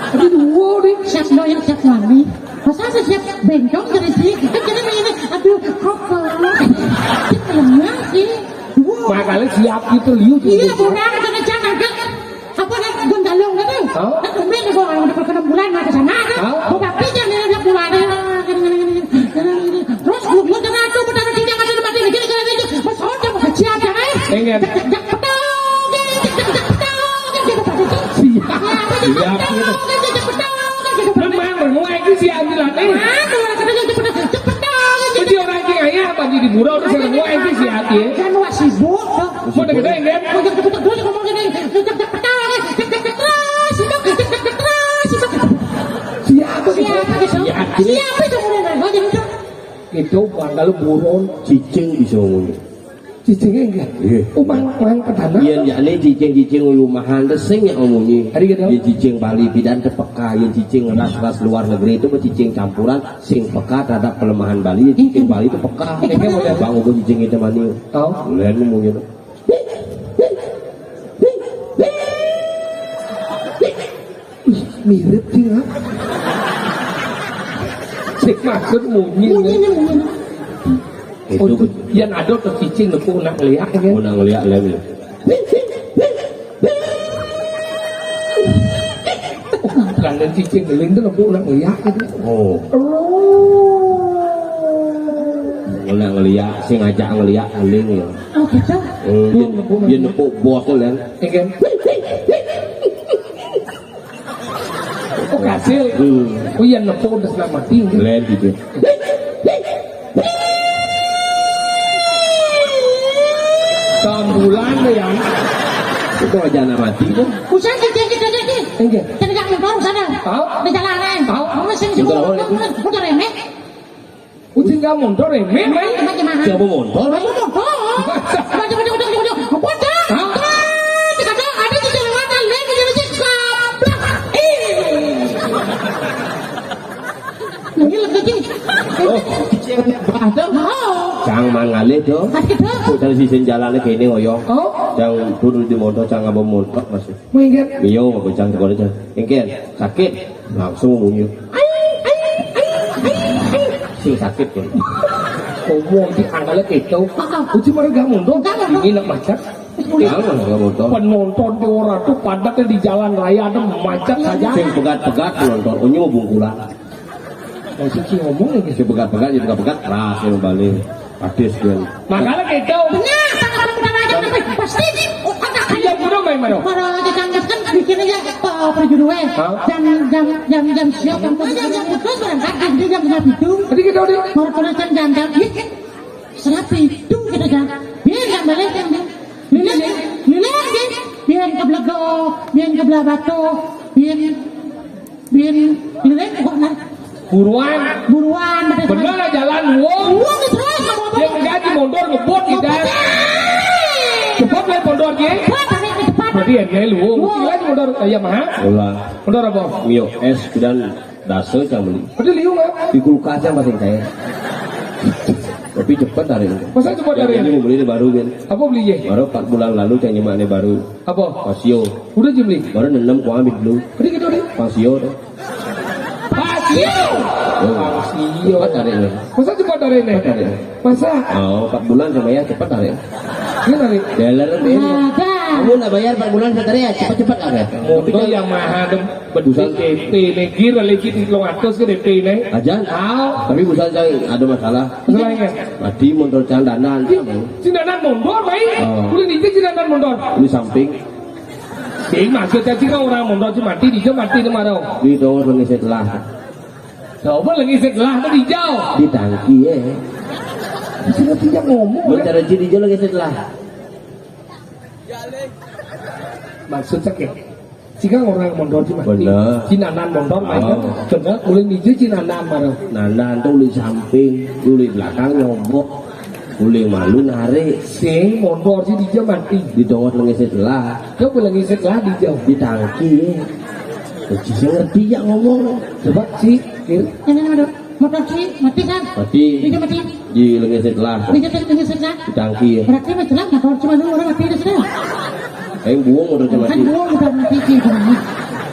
Ada dua deh. Siap doyan, siap mandi. Masa saya siap bencong dari sini? Kan jadi begini. Aduh, kok kalah? Lemah sih. Dua. Makanya siap gitu liu. Iya, gitu. Kurang, jangan, jangan. Apa nih, guntalung kan? Hah? Kan tumben gua orang udah kena bulan, mah ke sana kan? Hah? Gua bakti jangan ada bulan. Terus lu, lu jangan tuh, benar, tidak ada mati lagi, kalau itu, pesawat yang mau kecil, jangan, eh. Enggak. Cek, cek, cek, petok, cek, cek, cek, petok, cek, cek, petok. Siap. Nah, apa, cek, siap, cek, gitu. Petok, cek, cek, cek, petok. Memang, mulai itu si ambilan, eh. Nah, tuh, katanya, cek, petok, cek, petok, cek, cek. Jadi orang yang kaya apa di bureau, terus mulai itu si hati, eh. Kan wah sibuk, tuh. Mau dengerin, kan? Mau cek, cek, petok, terus ngomong gini, cek, cek, cek, petok, cek, cek, cek, terus, cek, cek, cek, terus, cek, cek, cek. Siapa gitu? Siapa gitu? Siapa? Siapa itu mulai nanya gitu? Itu bakal buron cicing bisa ngomongnya. Cicingnya enggak? Iya. Umang, umang petana. Iya, ya, ini cicing-cicing uyu mahan, sing ya ngomongnya. Hari gitu? Ya, cicing Bali pidan tepeka, ya, cicing ras-ras luar negeri itu, cicing campuran, sing peka terhadap pelemahan Bali, ya, cicing Bali itu peka. Kayaknya mau lihat bang, ubah cicing itu mani. Tahu? Lihat ngomongnya tuh. Ih, mirip sih, ha? Sing maksud munyi. Munyi nih, munyi. Itu. Oh, itu. Yang ada tuh cicing, nepuk nak ngeliat, kan? Oh, nak ngeliat, lihat, lihat. Langgan cicing ngeling tuh, nepuk nak ngeliat, gitu. Oh. Oh. Nak ngeliat, sing ngajak ngeliat, ngeling, ya. Oh, gitu? Hmm, dia, dia nepuk bos tuh, Len. Iya, kan? Oh, kasih. Hmm. Oh, iya, nepuk udah setengah mati. Len gitu. Tambulan deh, ya. Itu aja anak mati tuh. Usah, cek, cek, cek, cek. Enggak. Cek, cek, baru sadar. Tahu? Di jalan lain. Tahu? Kamu sing sibuk. Udah, udah. Udah, udah, remeh. Ucing gak mondor, eh? Meh, meh. Siapa mondor? Aku mondor. Baca, baca, baca, baca, baca. Mondor. Hah? Baca, baca, ada di jalanan, ada di jalanan, sablak. Ih. Ini lagi. Oh, ada. Oh. Cang mangalih, do. Ada, do. Udah sisi jalannya kayak ini, ngoyong. Oh. Cang turun di mondor, cang apa mondor, masih. Minggat. Iya, bocah sekolah aja. Engken, sakit. Langsung munyi. Ai, ai, ai, ai, ai. Sing sakit, kan. Ngomong di angkala gitu. Heeh. Uji mereka mundur. Enggak, enggak. Ini nak macet. Jangan, enggak mundur. Penonton di orang tuh padatnya di jalan raya ada macet saja. Sing pegat-pegat penonton. Unyu bungkulan. Nah, sing ngomong ini. Sing pegat-pegat, ya pegat-pegat, keras yang balik. Habis dia. Makanya gitu. Benar, sangat pemuda aja, tapi pasti di otak. Iya, bodoh main mana? Para aja kan, kan bikin aja, eh, perjuduan. Hah? Jam, jam, jam, jam siap, jam tujuh, jam tujuh berangkat, jadi jam setengah tujuh. Tadi kita udah. Mau tulisan jam, jam, ih, setengah tujuh kita jam. Biar jam balik jam, jam. Lilin, lilin, biar ke Blegok, biar ke Belah Batu, biar Bin, bin, kok nah? Buruan. Buruan, bener. Bener lah jalan, wong. Wong terus, mau apa? Dia enggak di motor ngebut, gitu. Ngebut. Cepat lah motor dia. Cepat, sampai ke depan. Berarti harganya lu. Wong. Tinggal di motor, eh, Yamaha. Bola. Motor apa? Mio S dan Daso yang beli. Berarti liu, Mas. Di kulkas yang paling saya. Tapi cepet hari ini. Masa cepet hari ini? Ini mau beli ini baru kan. Apa beli ya? Baru empat bulan lalu yang nyemaknya baru. Apa? Pasio. Udah jeli. Baru enam gua ambil dulu. Tadi kita udah. Pasio tuh. Pasio. Oh, Pasio. Cepet hari ini. Masa cepet hari ini? Cepet hari ini. Masa? Oh, empat bulan sama ya, cepet hari ini. Ini hari. Dealer ini. Ada. Kamu nggak bayar empat bulan sebentar ya, cepet-cepet ada. Motor yang mahal dong. Betul. D P ini kira lagi di lo atas ke D P ini. Aja. Tahu. Tapi bukan saya ada masalah. Masalahnya. Mati motor candanan. Cindanan mundur, baik. Oh. Boleh nih cindanan mundur. Di samping. Sing maksudnya sih orang mundur sih mati di mati di mana? Di dong lagi setelah. Coba lagi setelah tuh dijauh. Di tangki ya. Sudah tidak ngomong. Mencari ciri jauh lagi setelah. Maksud sakit. Jika orang mondor di mati. Bener. Cinanan mondor main kan. Oh. Bener, ulin hijau cinanan marah. Nanan tuh ulin samping, ulin belakang nyobok. Ulin malu narik. Sing mondor sih dijauh mati. Di tongos lengesit lah. Kau bilang ngisit lah dijauh. Di tangki ya. Kau sih ngerti ya ngomong. Coba sih, Kir. Ini ada motor sih, mati kan? Mati. Dijauh mati. Di lengesit lah. Dijauh mati, lengesit lah. Di tangki ya. Berarti masalah motor cuma lu orang mati di sana. Aing buang motor cuma. Kan buang udah mati sih.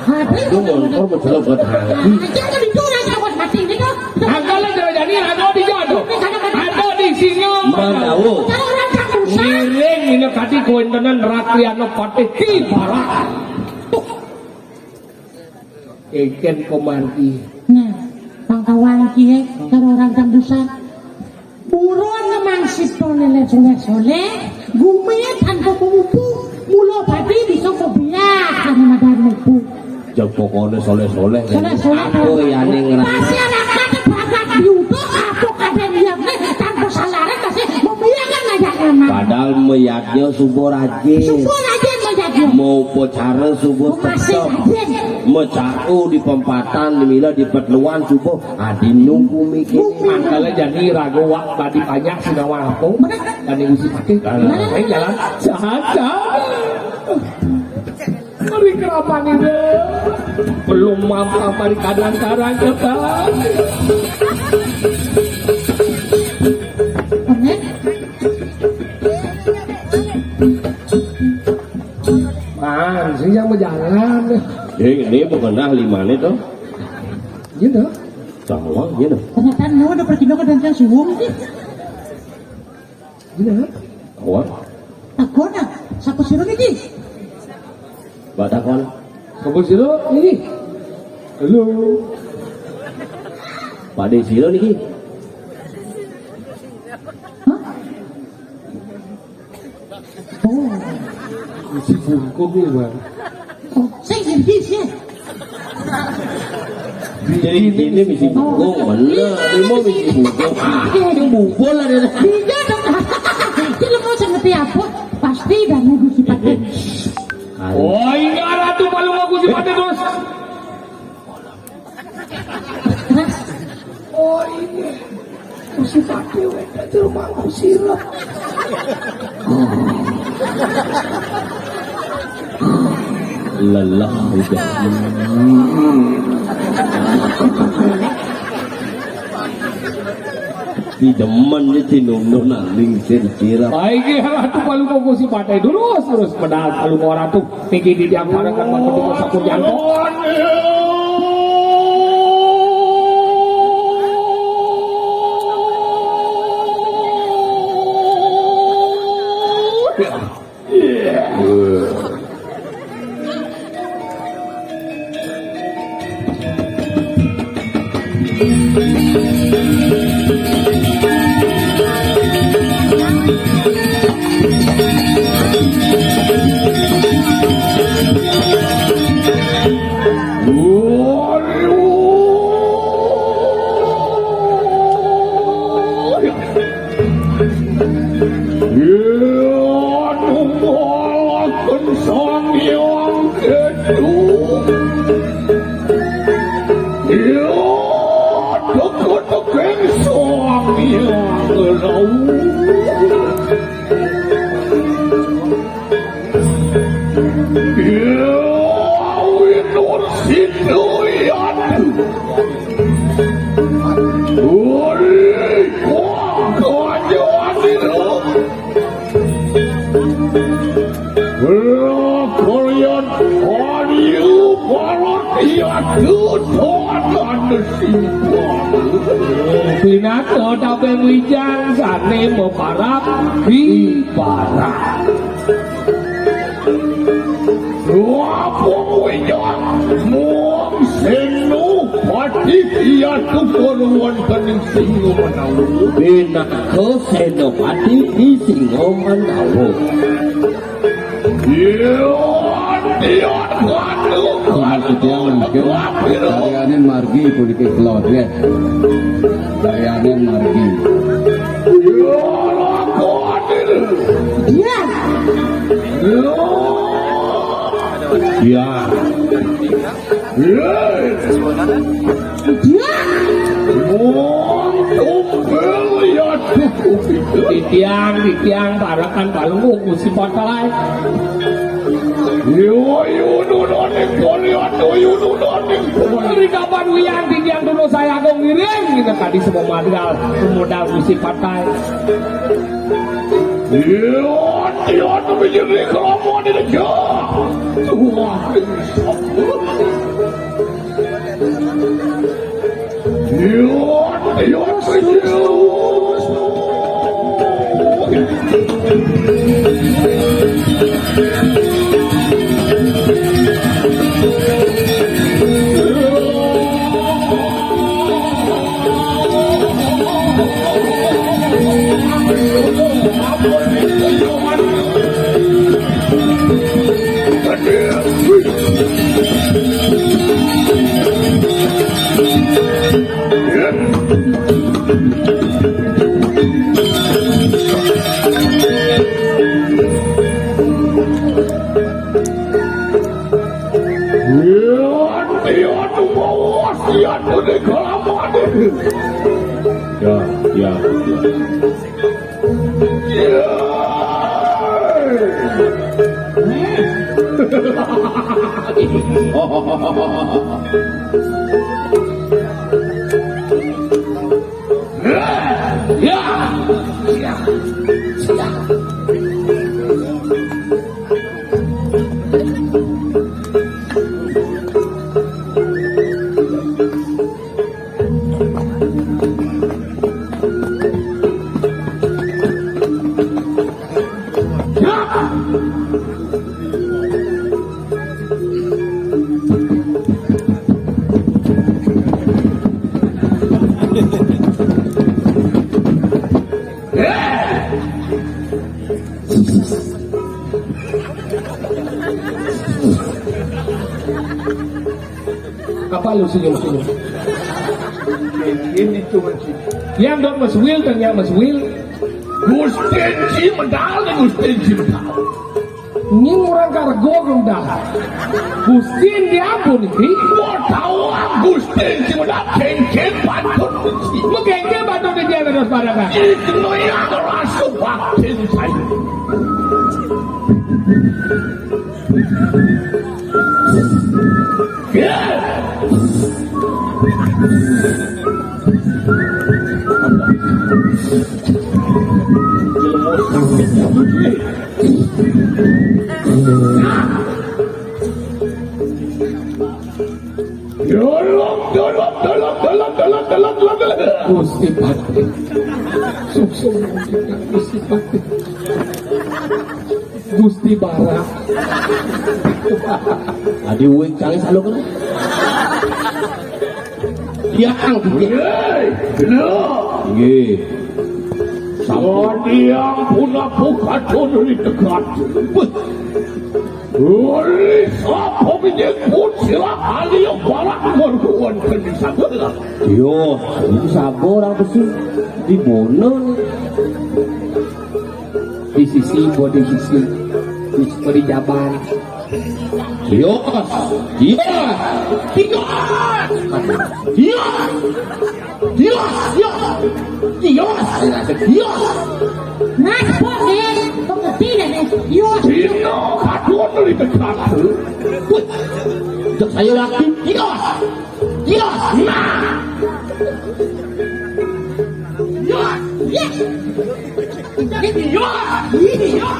Aduh, motor betul buat hati. Aja kan itu orang sama mati ini tuh. Angkala Jayani ada di jodoh. Ada di sini. Mandawo. Kalau orang tak usah. Ngiring ini tadi kuintenan Rakyana Patih Ki Barat. Eken komargi. Nah, pangkawan kie, kalau orang tak usah. Buron ngemang sito lele soleh-soleh, gumi tanpa pemupu, mula padi bisa kebiak kan madan mupu. Jeng pokoknya soleh-soleh. Soleh-soleh. Aku ya ning ngerasa. Masyarakat berangkat diutus apa kadang lihat nih tanpa salaran masih membiarkan ngajak nama. Padahal meyatnya subuh rajin. Subuh rajin meyatnya. Mau pocara subuh masih tetap. Rajin. Mecaku di pempatan, di mila, di petluan subuh. Adi nunggu mikir. Mangkala jadi ragu wak tadi banyak sinawa apa? Bener. Dan ibu si pakai. Bener. Saya jalan. Jahat, jahat. Mari kerapan ini. Belum mampu mari kadang-kadang kita. Bener. Nah, sih yang berjalan. Eh, ini bukan dah lima nih tuh. Iya dah. Tawang, iya dah. Ternyata nu ada pergi ke dan suwung sih. Iya dah. Tawang. Takon ah, siapa suruh ini? Mbak takon. Siapa suruh ini? Halo. Pak Desilo niki. Hah? Oh. Misi bungkung ya, Bang. Oh, sing ngerti sih. Jadi ini misi bungkung, bener. Ini mau misi bungkung. Yang bungkul ada. Iya dong. Jadi mau ngerti apa? Pasti dah mau Gusti Patih. Oh, iya Ratu Palung mau Gusti Patih terus. Oh iya. Mesti pakai wek itu mangku sirap. Lelah udah. Di demen iki nunu nang lingsir sirap. Baik ya, Ratu Palung mau Gusti Patih terus, terus pedal Palung ora tuh. Niki di tiang parekan Mas Ketut Sapuyanto. Iya, nunggalaken Sang Hyang Ketu. Iya, teka-teking Sang Hyang Ketu. Iya, winur situ yadu. Ori, wah, kajadian. Kalian Arya Bharatiya ketuhanan simpan. Pinaka tabeng wijang sane maparab di barat. Wapung wijang muang Senopati iya tukun wonten ing Singamanawa. Pinaka Senopati di Singamanawa. Iya, iya, waduh, waduh, waduh, waduh. Karyanin margi puniki kula, nggih. Karyanin margi. Iya, lakon. Iya. Iya. Iya. Iya. Wong tumbel ya cukup itu. Titiang, titiang, barakan balunggu, Gusti Patrai. Yo, yo, nunoning kalian, yo, nunoning kalian. Ri kapan wiyang titiang tuno saya agung ngiring, ini tadi semua madal, modal Gusti Patrai. Iya, iya, tapi jadi kelamuan ini, ya. Tuhan, ini sapa? Iya, iya, iya. Ya, ya, ya. Apa lu senyum-senyum? Ini cuma sih. Yang dot Mas Wil dan yang Mas Wil. Gustin si medal dan Gustin si medal. Ini orang kargo belum dah. Gustin dia ampun iki. Gua tahu Gustin si medal kengkeng patut benci. Lu kengkeng patut dia terus pada kan. Itu yang rasa baktin saya. Tolong, tolong, tolong, tolong, tolong, tolong, tolong, tolong. Gusti Patih. Sukses, Gusti Patih. Gusti Barak. Adi uwing cang saluk kene. Tiang, tiang. Nggih, bener. Nggih. Sawan tiang punapa katon ri tegat. Wih. Ri sapa minjing putra kali Barak mergo wonten ing sabda. Yo, sapa orang besi di bono. Di sisi, buat di sisi. Di, di jaban. Yos, yos, yos, yos, yos, yos, yos, yos. Mas, kok, eh, kok ngerti deh, eh? Yos. Dino, aku beli bekas. Wih, cek saya lagi. Yos, yos, nah. Iya. Iya. Iya.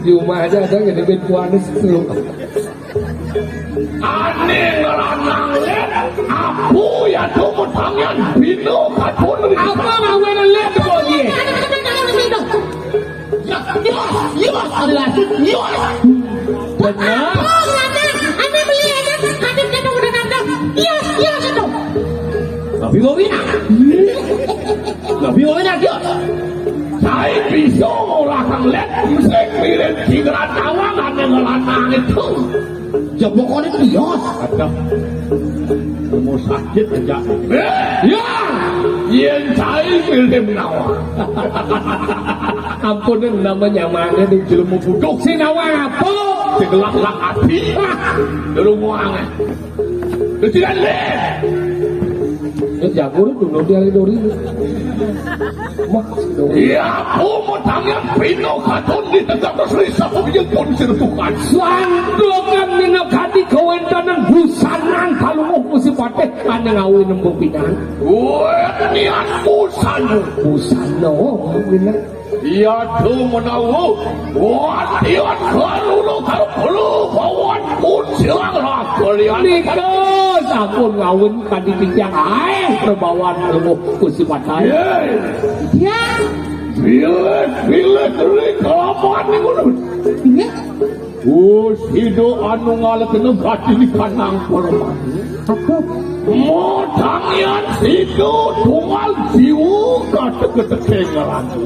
Di rumah aja ada yang dibit kuanis tuh. Ane nglanang lét, apu ya tuh tangan bino katun. Apa ngawéné lét kok, iya? Yos, yos, adalah yos. Benar. Oh, ada, ada beli, ada, ada, ada, ada, ada. Yos, yos, itu. Tapi mau wina. Tapi mau wina, yos. Saya bisa ngolahkan lét, mesti ngirim cinggiran awang, ada nglanang itu. Ya pokoknya kios. Ada. Rumah sakit aja. Eh, ya. Yén saya ngirim nawa. Ampun, namanya mana di jelemu buduk. Si nawa apa? Digelak-gelak hati. Hah. Dulu muang. Tidak lé. Ini jago itu, belum dia dori. Mah, dori. Ya, aku mau tanya pino katon di tegak terus risau, iya pun sir Tuhan. Sandokan minakadi kawéntenan busanan kalunguh Gusti Patih ané ngawé nembe pinan. Wéh, niat busana. Busana, bener. Iya, tuh menawa. Wah, iya, kalulu, kalulu, bawan pun silang lah kalian. Nika, sampun ngawin kadi titiang aé, perbawan kalunguh Gusti Patih. Yé. Ya. Bilih, bilih, bilih, kelamaan nih, ngono. Iya. Oh, sida anu ngalekena gati di kanang permani. Apa? Modangian sida tunggal jiwa kategek-tegek ngeranti.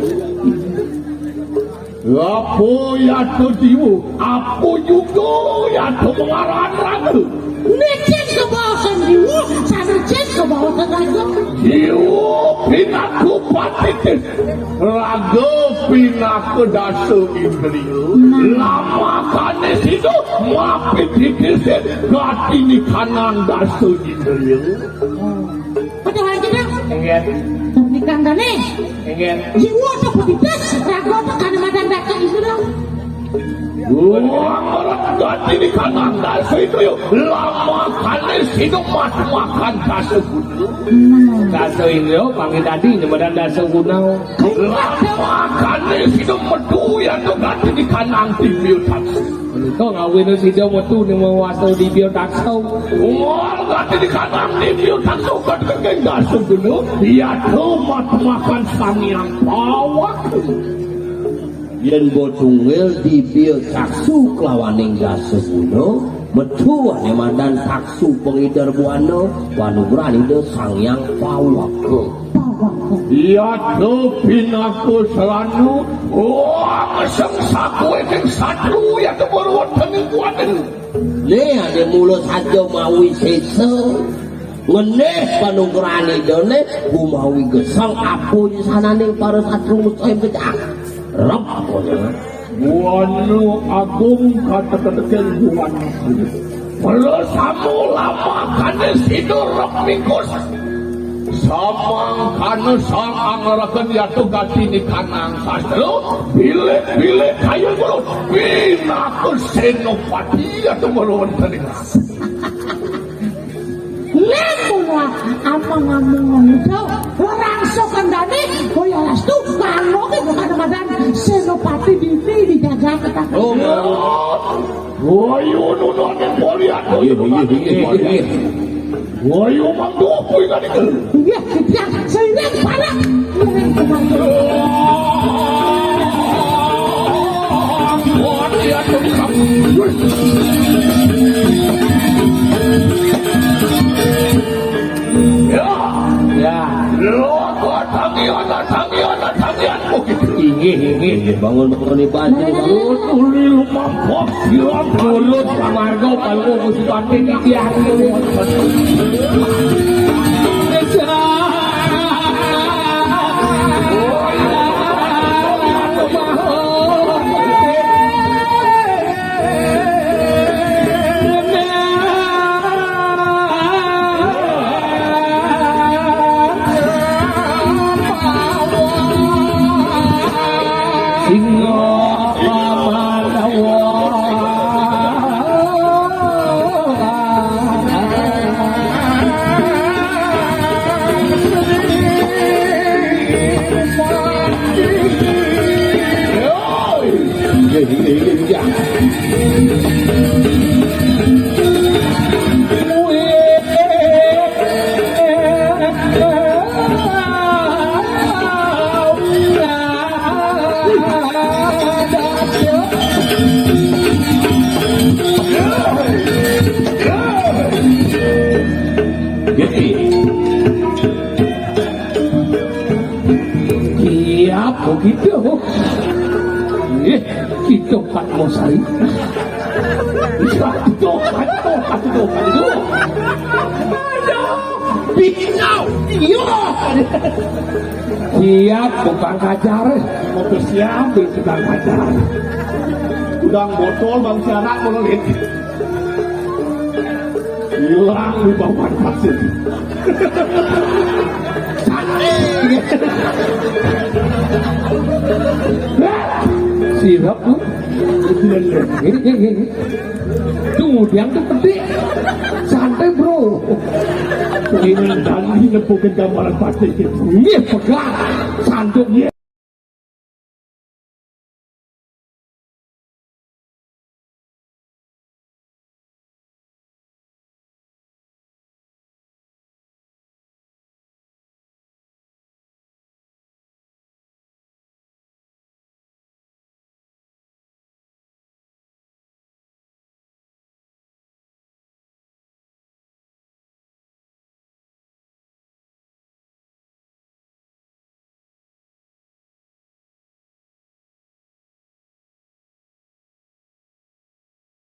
Apa yata jiwa? Apa juga yata pengaran raga? Nicen kebawasan jiwa, sanecen kebawasan raga. Jiwa pinaka patitis. Raga pinaka dasa indriya. Nah. Lamakané sida mapit titisin gati nikanang dasa indriya. Padahal kita Inggih. Tapi kandane. Inggih. Jiwa tak petitis, raga tak kana madan dasa indriya. Wah, marang gati nikanang dasa indriya. Lamakané sida mat makan dasa guna. Nah. Dasa indriya panggih tadi, ini madan dasa guna. Lamakané sida metu ya to gati nikanang dibya taksa. Menika ngawina sida metu ning wasta dibya taksa. Wah, gati nikanang dibya taksa gati kenging dasa guna. Ya to mat makan Sang Hyang Pawak. Yén botunggil dibya taksu kelawaning dasa guna, metu ané madan taksu pangider buana, panugrahan Ida Sang Hyang Pawaka. Pawaka. Yata pinaka sarana, wah, ngeseng sakuwining satru yata berwétaning kuwaten. Né ané mula saja mawi sésa. Ngenéh panugrahan Idané, gumawi gesang apa sananing para satru musuh pecah. Rep kono. Buana agung kateketekel buana. Mula samu lamakané sida rep mingkus. Samangkana sang angragan yatu gati nikanang sastra. Bilik-bilik kayu guru. Pinaka senopati yatu mula wénten ing Lemula amang-amang muda, ora angsuh kendhane, kaya lastu kanggo kanggo kadang-kadang senopati dini di jagat. Oh, iya. Wayu nunane Polian, wayu nunane Polian. Wayu mangko kuwi kan iku. Iya, iya, seiring parang. Ya. Ya. Lho, kok tangi ana, tangi ana, tangi ana, kok gitu? Inggih, inggih. Inggih, bangun, bangun, Ibu Haji, bangun. Tuli lumampah, siap. Turut, Pak Margo, Pak Luko, Gusti Panti, titiang. Gitu. Ih, gitu Pak Mosari. Aduh, aduh, aduh, aduh. Aduh, pisau. Iya. Siap, Bang Kajar. Mau siap, Bang Kajar. Udah botol, Bang, siaran, mau lihat. Hilang di bawah pasir. Sirap tuh. Ini, ini, ini. Tuh, dia tuh pedih. Santai, bro. Ini tadi nepukin gambaran pasti. Ini pegang. Sanduk.